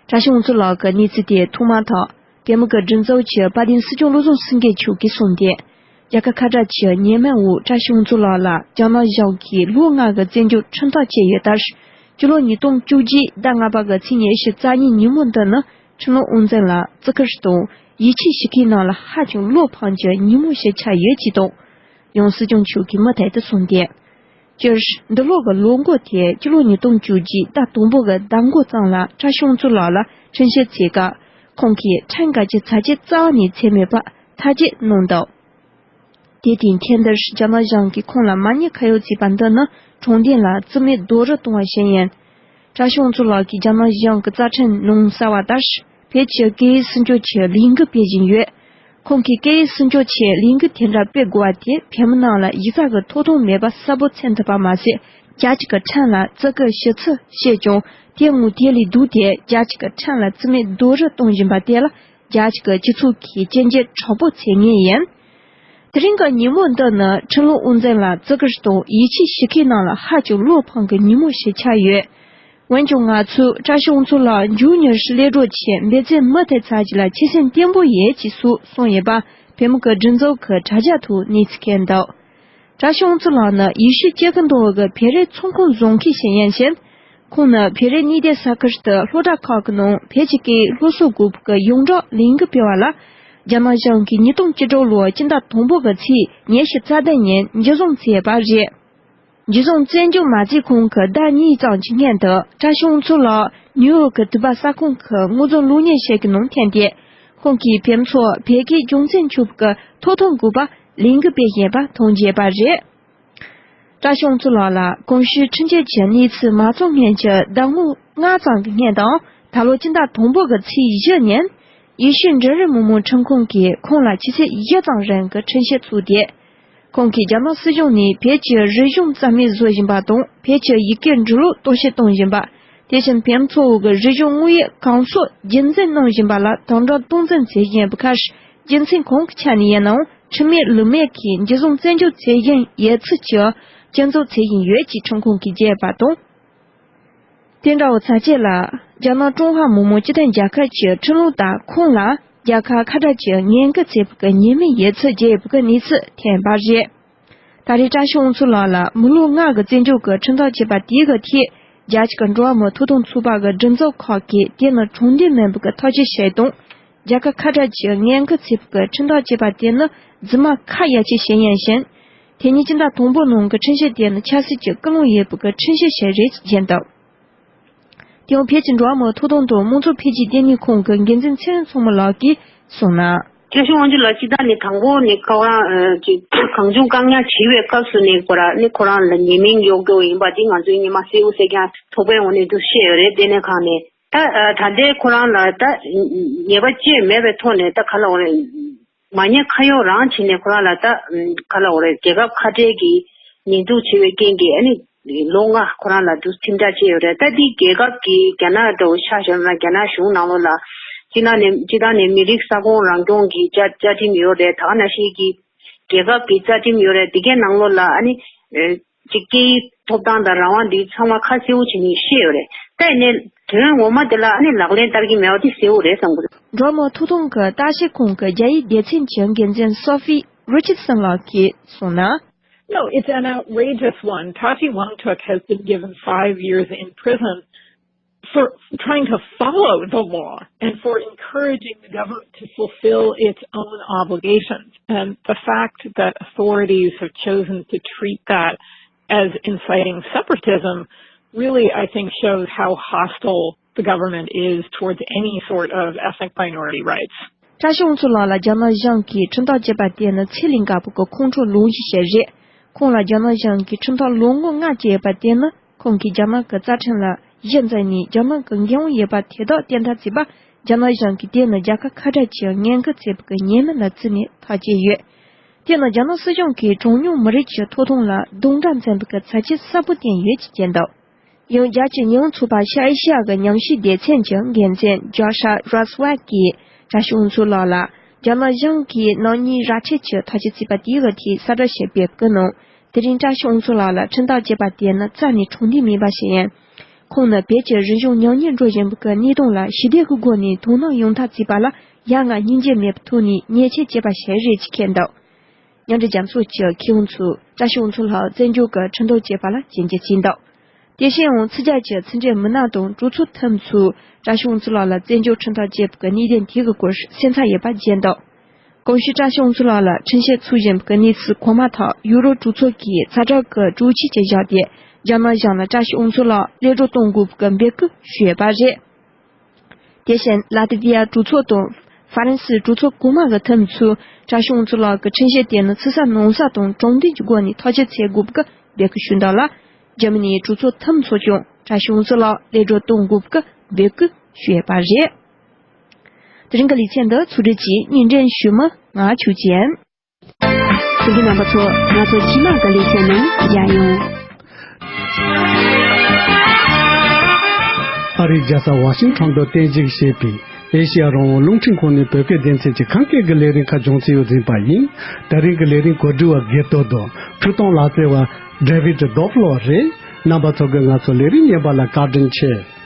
བཀྲ་ཤིས་དབང་ཕྱུག་ལགས་ཀྱི་གནས་ཚུལ་དེ་ཐོག་མ་དང་། དེ་མིན་གྱི་སྒྲིག་འཛུགས་ཀྱི་དཔལ་ལྡན་སྲིད་སྐྱོང་བློ་བཟང་སེང་གེ་མཆོག་གིས་གསུངས་ཏེ། རྒྱལ་ཁབ་ཁ་བྲལ་གྱི་ཉེས་མིང་འོག་བཀྲ་ཤིས་དབང་ཕྱུག་ལགས་ལ་རྒྱ་ནག་གཞུང་གིས་ལོ་ལྔ་གི་བཙོན་འཇུག་ཁྲིམས་ཐག་བཅད་ཡོད་ལྟར། སྤྱི་ལོ་ཉིས་སྟོང་བཅུ་གཅིག་ཟླ་ལྔ་པ་གི་ཚེས་ཉེར་བཞི་རྩ་གཉིས་ཉིན་མོ་འདི་ནི་ཁྲིམས་ལུགས་དབང་འཛིན་ལ་བརྩི་བཀུར་དང་ཡིད་ཆེས་ཞུ་མཁན་རྣམས་ལ་ཧ་ཅང་བློ་ཕམ་གྱི་ཉིན་མོ་ཞིག་ཆགས་ཡོད་ཅེས་དང་། ཡང་སྲིད་སྐྱོང་མཆོག་གིས་མུ་མཐུད་དུ་གསུངས་ཏེ། སྤྱིར་འདི་ལོ་གི་ལོ་འགོ་དེ་སྤྱི་ལོ་ཉིས་སྟོང་བཅུ་གཅིག་ཟླ་དང་པོ་གི་ཟླ་འགོ་ཙམ་ལ་བཀྲ་ཤིས་དབང་ཕྱུག་ལགས་ལ་ཁྲིམས་བཤེར་བྱེད་སྐབས་ཁོང་གིས་ཁྲིམས་འགལ་གྱི་བྱ་སྤྱོད་རྩ་བ་ནས་བྱས་མེད་པ་ཐག་གཅོད་གནང་འདུག་དེ་དུས་ཐེངས་འདིར་རྒྱ་ནག་གཞུང་གིས་ཁོང་ལ་མ་ཉེས་ཁ་གཡོག་བྱས་པ་འདི་ནི་དྲང་བདེན་ལ་རྩིས་མེད་རྡོག་རོལ་གཏོང་བ་ཞིག་ཡིན། བཀྲ་ཤིས་དབང་ཕྱུག་ལགས་ཀྱིས་རྒྱ་ནག་གཞུང་གི་རྩ་ཁྲིམས་ནང་གསལ་བ་ལྟར། བོད་ཀྱི་སྐད་ཡིག་སྲུང་སྐྱོབ་ཆེད་ལས་འགུལ་སྤེལ་བཞིན་ཡོད། ཁོང་གིས་སྐད་ཡིག་སྲུང་སྐྱོབ་ཆེད་ལས་འགུལ་དེ་འདྲ་སྤེལ་དགོས་པ་དེ་བོད་མི་རྣམས་ལ་ཡིག་ཚགས་ཀྱི་ཐོབ་ཐང་མེད་པ་གསལ་པོ་མཚོན་ཐུབ་པ་མ་ཟད། རྒྱ་གཅིག་གི་ཁྲིམས་ལ་བརྩི་བཀུར་ཞུ་ཚུལ་བཤད་ཀྱང་དེ་དངོས་དེ་ལས་ལྡོག་སྟེ་རྒྱ་གཅིག་གི་ཁྲིམས་ལ་རྩིས་མེད་རྡོག་རོལ་གཏོང་བཞིན་པ་དེ་ལ་རྒྱ་གཅིག་གི་སྤྱི་ཚོགས་ཀྱིས་སྐྱོན་བརྗོད་དྲག་པོ་བྱེད་ངེས་ཡིན། དེ་རིང་གི་ཉིན་མོ་འདི་ནི་ཁྲིམས་ལུགས་དབང་འཛིན་ལ་བརྩི་བཀུར་དང་ཡིད་ཆེས་ཞུ་མཁན་རྣམས་ལ་ཧ་ཅང་བློ་ཕམ་གྱི་ཉིན་མོ་ཞིག་ཆགས་ཡོད། འོན་ཀྱང་ང་ཚོས་བཀྲ་ཤིས་དབང་ཕྱུག་ལགས་མགྱོགས་མྱུར་སླེབས་རོགས་ཆེད་འབད་བརྩོན་མུ་མཐུད་བྱ་རྒྱུ་ལ་ཆོད་སེམས་བརྟན་པོ་ཡོད་ཅེས་སོགས་གསུངས་ཡོད་པ་བོད་མི་གི་སྒྲིག་འཛུགས་ཀྱི་དྲ་རྒྱ་ཐོག་གནས་ཚུལ་སྤེལ་འདུག་བཀྲ་ཤིས་དབང་ཕྱུག་ལགས་ནི་ཡེ་ཤུ་སྐྱེ་རྒུ་མདོ་དབུས་ཀྱི་བོད་རིགས་ཚོང་ཁང་བཟོ་མཁན་ཞིག་ཡིན་ཞིང་། ཁོང་ནི་བོད་རིགས་གནས་སྡོད་ས་ཁུལ་དུ་སློབ་གྲྭ་ཁག་གི་ནང་བོད་ཀྱི་སྐད་ཡིག་སློབ་གསོ་དགོས་པའི་ཡོངས་གྲགས་ལས་འགུལ་སྤེལ་བ་ལ། རྒྱ་ནག་གཞུང་གིས་ཉིས་སྟོང་བཅུ་དྲུག་ལོའི་སྤྱི་ཟླ་དང་པོ་གི་ཚེས་ཉི་ཤུ་རྩ་བདུན་ཉིན་འཇུ་བཟུང་བྱས་པ་རེད། འཇུ་བཟུང་བཙོན་འཇུག་མ་བྱས་གོང་གི་ཟླ་གཉིས་ཙམ་གྱི་སྔོན་དུ་བཀྲ་ཤིས་དབང་ཕྱུག་ལགས་ནིའུ་ཡོག་གི་དུས་བབ་གསར་ཁང་གི་དངོས་རྫས་གློག་བརྙན་ཞིག་གི་ནང་ཐོན་ཏེ། ཁོང་གིས་བོད་མི་ཚོར་བོད་སྐད་རྒྱུ་མཚན་ཆོད་པའི་ཐོབ་ཐང་དགོས་པ་ལས་འགུལ་སྤེལ་བཞིན་པ་མཐོང་རྒྱས་པ་རེད། བཀྲ་ཤིས་དབང་ཕྱུག་ལགས་ལ་གོང་ཞུས་ཁྲིམས་གཅོད་ཀྱི་གནས་ཚུལ་མ་ཚོགས་སྔོན་གྱི་ཟླ་ངོ་ལྔ་ཙམ་གྱི་སྔོན་དང་ད་ལོ་སྤྱི་ཟླ་དང་པོ་གི་ཚེས་བཞི་ཉིན། ཡེ་ཤུ་འབྲུག་རིགས་མི་མང་ཁྲིམས་ཁང་གིས་ཁོང་ལ་ཆུ་ཚོད་བཞི་ཙམ་རིང་གི་ཁྲིམས་བཤེར་བཙུགས་ཏེ། ཁོང་གིས་རྒྱ་ནག་སྲིད་གཞུང་ནས་བོད་ཀྱི་རིག་གཞུང་རྩ་མེད་བཟོ་བཞིན་པ་དང་བོད་ཀྱི་ཡི་གེ་འབྲི་ལུགས་གཏོར་བཤིག་གཏོང་བཞིན་པ། དེ་བཞིན་བོད་མི་ཚོ་བོད་ཀྱི་རིག་གཞུང་དངོས་ཡོད་གང་སོགས་རྒྱུན་འཛིན་གནང་བཞིན་པ་ལ་དམ་དྲག་སྟངས་འཛིན་བྱེད་བཞིན་པའི་ཁར། རྒྱུ་མཚན་གང་གི་ཆ་ནས་ཡིན་ནའང་ཁྲིམས་མེད་ལུགས་མེད་ཀྱིས་འཇུ་བཟུང་བཙོན་འཇུག་བྱེད་བཞིན་ཡོད་ཚུལ་གྱི་སྐྱོན་འཛུགས་བྱེད་བཞིན་ཡོད་ཅེས་ཁྲིམས་ཁང་གིས་བརྗོད་པ་དང་། དེ་འདྲ་བའི་ཚ་དྲོད་ལ་རྒྱ་ནག་ཀྲུང་ཧྭ་མི་དམངས་སྤྱི་མཐུན་རྒྱལ་ཁབ་ཀྱི་ཁྲིམས་ལུགས་ལྟར་ཁོང་ལ་རྒྱལ་ཁབ་ཁ་བྲལ་གྱི་ངན་སྐུལ་བྱས་པའི་ཉེས་མིང་ཡོད་ཚུལ་བརྗོད་པའི་གནས་ཚུལ་ཐོན་པ་རེད། ད་རེས་བཀྲ་ཤིས་དབང་ཕྱུག་ལགས་ལ་མི་ལོ་ལྔ་གི་བཙན་བྱོལ་གྱི་ཁྲིམས་ཐག་བཅད་པ་དེའི་གི་ཐད། རྒྱ་ཆེ་གི་འགྲོ་བ་མིའི་ཐོབ་ཐང་ཚོགས་པ་གི་སྒྲིག་འཛུགས་ཁག་གིས་དེ་ནི་དྲང་བདེན་མིན་པའི་གི་ཐག་གཅོད་བྱས་དང་། རྒྱལ་ཁབ་ཁ་བྲལ་གྱི་ངན་སྐུལ་བྱས་པའི་གི་ཁྲིམས་ཐག་བཅད་པ་དེ་ནི་རྫུན་མ་ཁ་ཡ་ཆེ་ཞིག་ཡིན་ཞིང་། དེ་ཉིད་སྤྱི་ཟླ་དང་པོའི་ནང་གི་ཁྲིམས་གཞི་དེ་ནི་ཆབ་སྲིད་ཀྱི་ཀུན་སློང་ཡོད་པའི་གི་ཁྲིམས་གཞི་ཞིག་རེད་ཅེས་བརྗོད་འདུག་དེ་ཡང་བོད་ཀྱི་འགྲོ་བ་མིའི་ཐོབ་ཐང་དང་མང་གཙོ་འཕེལ་རྒྱས་ལྟེ་གནས་ཁང་གི་འགན་འཛིན་ཚེ་རིང་མཚོ་མོ་ལགས་ཀྱིས་གསུངས་ན། བཀྲ་ཤིས་དབང་ཕྱུག་ལགས་སྤྱིར་བཏང་ནས་དང་པོ་ནས་ཁོ་རང་ཨ་ཅིག་གང་བྱུང་བཀག་ཉར་བྱས་པའི་སྐབས་སུ་ནས་ཁོ་རང་ནི་ཁོ་རང་ལ་ཉེས་མིང་གཡོག་རྒྱུ་ཡིན་པ་འདི་ང་ཚོས་སྔོན་མ་གསལ་པོ་གསལ་རྐྱང་ཚོགས་པའི་ངོས་ནས་འདུ་ཤེས་ཡོད་རེད། ལྟེ་གནས་ཁང་ནས་ད་ཨ་ད་ལྟའི་ཁོ་རང་ལ་ད་ཉེས་པ་ཅི་མེད་པའི་ཐོག་ནས་ད་ག་ལ་འོ་རེད། མ་ཉེས་ཁ་གཡོག་རང་བྱས་ནས་ཁོ་རང་ལ་ད་ཨམ་ག་ལ་འོ་རེད། རྒྱལ་ཁབ་ཁ་བྲལ་གྱི་ཉེས་འཛུགས་བྱས་པའི་རྐྱེན་གྱིས་ཨ་ནི་ལོ་ལྔ་ཁོ་རང་ལ་འདུག་ཁྲིམས་ཐག་བཅད་ཡོད་རེད། ད་འདི་རྒྱལ་ཁབ་ཀྱི་རྒྱ་ནག་འདྲ་བོ་ཆ་བཞག་ན་རྒྱ་ནག་གཞུང་ནང་ལོགས་ལ་སྤྱི་ནང་ནས་སྤྱི་བཏང་ནས་མི་རིགས་ས་ཁོངས་རང་སྐྱོང་གི་བཅའ་བཅའ་ཁྲིམས་ཡོད་རེད། ད་ག་ནང་བཞིན་གྱི་རྒྱལ་ཁབ་ཀྱི་རྩ་ཁྲིམས་ཡོད་རེད། འདི་གའི་ནང་ལོགས་ལ་ཨ་ནི་ཨེ་ཅིག་སྐད་ཡིག་ཐོབ་ཐང་དང་རང་དབང་འདི་ཚང་མ་ཁ་གསལ་པོ་བྱས་ནས་བཤད་ཡོད་རེད། ད་ཡིན་ནའི་དོན་ངོ་མ་དེ་ལ་ཨ་ནི་ལག་ལེན་བསྟར་གྱི་མེད་པ་དེ་གསལ་པོ་རེད་བསམ་གི་འདུག་འགྲོ་བ་མིའི་ཐོབ་ཐང་གི་ལྟ་ཞིབ་ཁང་གི་རྒྱ་ཡིག་སྡེ་ཚན་གྱི་འགན་འཛིན་Sophie Richardson་ལགས་ཀྱིས་གསུངས་ན། No, it's an outrageous one. Tati Wangchuk has been given five years in prison for trying to follow the law and for encouraging the government to fulfill its own obligations. And the fact that authorities have chosen to treat that as inciting separatism really, I think, shows how hostile the government is towards any sort of ethnic minority rights. བཀྲ་ཤིས་དབང་ཕྱུག་ལགས་ལ་རྒྱ་ནག་གཞུང་གིས་ཁྲིམས་ཐག་བཅད་པ་དེ་ནི་ཚད་ལས་འགག་པའི་གི་ཁོང་ཁྲོ་ལངས་གཞི་ཞིག་རེད། ཁོང་ལ་རྒྱ་ནག་གཞུང་གིས་ཁྲིམས་ཐག་ལོ་ངོ་ལྔ་བཅད་ཡོད་པ་དེ་ནི་ཁོང་གིས་རྒྱ་ནག་གི་རྩ་ཁྲིམས་ལ་གཞི་འཛིན་ནས་རྒྱ་ནག་གི་འགན་དབང་ཡོད་པ་དེ་དག་བསྟན་ཐབས་བྱས་པ། རྒྱ་ནག་གཞུང་གིས་དེ་ནི་རྒྱལ་ཁབ་ཁ་བྲལ་གྱི་ངན་སྐུལ་བྱས་པའི་གི་ཉེས་མིང་ལ་བརྩིས་ནས་ཐག་བཅད་ཡོད། དེ་ནི་རྒྱ་ནག་སྲིད་གཞུང་གིས་གྲངས་ཉུང་མི་རིགས་ཀྱི་ཐོབ་ཐང་ལ་རྡུང་རྡེག་འཛིན་པའི་གི་ཚབས་ཆེ་གསལ་པོ་བསྟན་ཡོད་ཅེས་བསྟན་འདུག་ཡང་རྒྱལ་སྤྱིའི་ཉེས་དབང་ཚོགས་པ་ཤར་ཨེ་ཤི་ཡ་གི་ཉམས་ཞིབ་སྡེ་ཚན་གྱི་འགན་འཛིན་Joshua Roswell་གྱིས་བཀྲ་ཤིས་དབང་ཕྱུག་ལགས་ལ་རྒྱ་ནག་གཞུང་གིས་ནག་ཉེས་ར་འཕྲོད་ཀྱི་ཐག་གཅོད་བྱས་པ་དེའི་ཐད་གསལ་བསྒྲགས་ཤིག་སྤེལ་གྱི་ནང་། དེ་རིང་བཀྲ་ཤིས་དབང་ཕྱུག་ལགས་ལ་ཁྲིམས་ཐག་བཅད་པ་དེ་ནི་རྩ་ནས་དྲང་བདེན་མིན་པ་ཞིག་ཡིན། ཁོང་ནི་བོད་ཀྱི་རིག་གཞུང་ཉམས་ཉེས་འགྲོ་བཞིན་པའི་གནས་སྟངས་ལ་ཞི་བདེ་གི་སྒོ་ནས་དོ་སྣང་ཡོང་ཐབས་བྱས་པ་ལ་ཡ་ང་སྙིང་རྗེ་མེད་པའི་ཐོག་ནས་ཉེས་ཆད་བཅད་པ་ཞིག་རེད་ཅེས་བཀོད་འདུག་མཉམ་འབྲེལ་རྒྱལ་ཚོགས་ཀྱི་མཁས་དབང་ཚོས་བཀྲ་ཤིས་དབང་ཕྱུག་ལགས་བཙན་བྱོལ་གྱི་ཁྲིམས་ཐག་བཅད་པ་ལ་ཞིབ་འཇུག་བྱས་འདུག་དེ་བཞིན་ཡང་ཕྱི་རྒྱལ་གྱི་ཕྱི་འབྲེལ་མི་སྣ་དང་གྲོས་ཚོགས་འཐུས་མི་ཚོས་བཀྲ་ཤིས་དབང་ཕྱུག་ལགས་ལ་བཙན་བྱོལ་ཁྲིམས་ཐག་བཅད་པའི་གནད་དོན་དེ་གི་སྐོར་སེམས་འཚབ་ཡོད་པ་བརྗོད་འདུག་གོང་ཞུས་བཀྲ་ཤིས་དབང་ཕྱུག་ལགས་ལ་ཁྲིམས་བཤེར་ཚུགས་བཞིན་པའི་གནས་ཚུལ་གོང་མ་ཐག་ཡུ་རོབ་གྲོས་ཚོགས་ཀྱི་ཚ་དྲག་གི་དྲག་ཆས་ཀྱི་བཞག་སྟེ་རྒྱ་ནག་གཞུང་ལ་བཀྲ་ཤིས་དབང་ཕྱུག་ལགས་གློད་གྲོལ་གཏོང་དགོས་པའི་འབོད་སྐུལ་ཞུས་ཡོད་པ་རེད། དེ་བཞིན་ལ་ཏི་ཝི་ཡ་གྲོས་ཚོགས་དང་ཧྥ་རན་སིའི་གྲོས་ཚོགས་གོང་མ་གི་འཐུས་མི་ཚོས་བཀྲ་ཤིས་དབང་ཕྱུག་ལགས་ཀྱི་ཁྲིམས་གཞི་དེ་ནི་ཕྱི་གསལ་ནང་གསལ་དང་དྲང་བདེན་གྱི་སྒོ་ནས་ཐག་གཅོད་བྱེད་དགོས་པའི་འབོད་སྐུལ་ཞུས་འདུག་ལ། འཇར་མ་ནིའི་གྲོས་ཚོགས་འཐུས་མི་ཚོས་ཀྱང་བཀྲ་ཤིས་དབང་ཕྱུག་ལགས་གློད་གྲོལ་གཏོང་དགོས་པའི་འབོད་སྐུལ་ཞུས་ཡོད་པ་རེད། དེ་རིང་གི་ལེ་ཚན་འདི་ཚོགས་སྒྲིག་གིས་སྙན་སྒྲོན་ཞུས་མི་ང་ཆོས་ཅན། གསན་མཁན་རྣམ་པ་ཚོ་ང་ཚོ་རྗེས་མ་གི་ལེ་ཚན་ནང་མཇལ་ཡོང་། ཨ་རིའི་རྒྱལ་ས་ཝ་ཤིང་ཊོན་དུ་རྟེན་གཞི་བྱས་པའི་ཨེ་ཤེ་ཡ་རང་དབང་རླུང་འཕྲིན་ཁང་ནས་བོད་སྐད་སྡེ་ཚན་གྱི་ཁམས་སྐད་ཀྱི་ལས་རིམ་ཁག་སྦྱོང་བརྡར་ཡོད་འཛིན་པ་ཡིན། དེ་རིང་གི་ལས་རིམ་གོ་སྒྲིག་པ་དགེ་ལྡོག་དང་འཕྲུལ་གཏོང་ལག་རྩལ་བ་ཌེ་བིད་རྡོ་ཕ་ལོ་རེད། རྣམ་པ་ཚོ་གིས་ང་ཚོ་ལས་རིམ་ཉན་པ་ལ་བཀའ་དྲིན་ཆེ།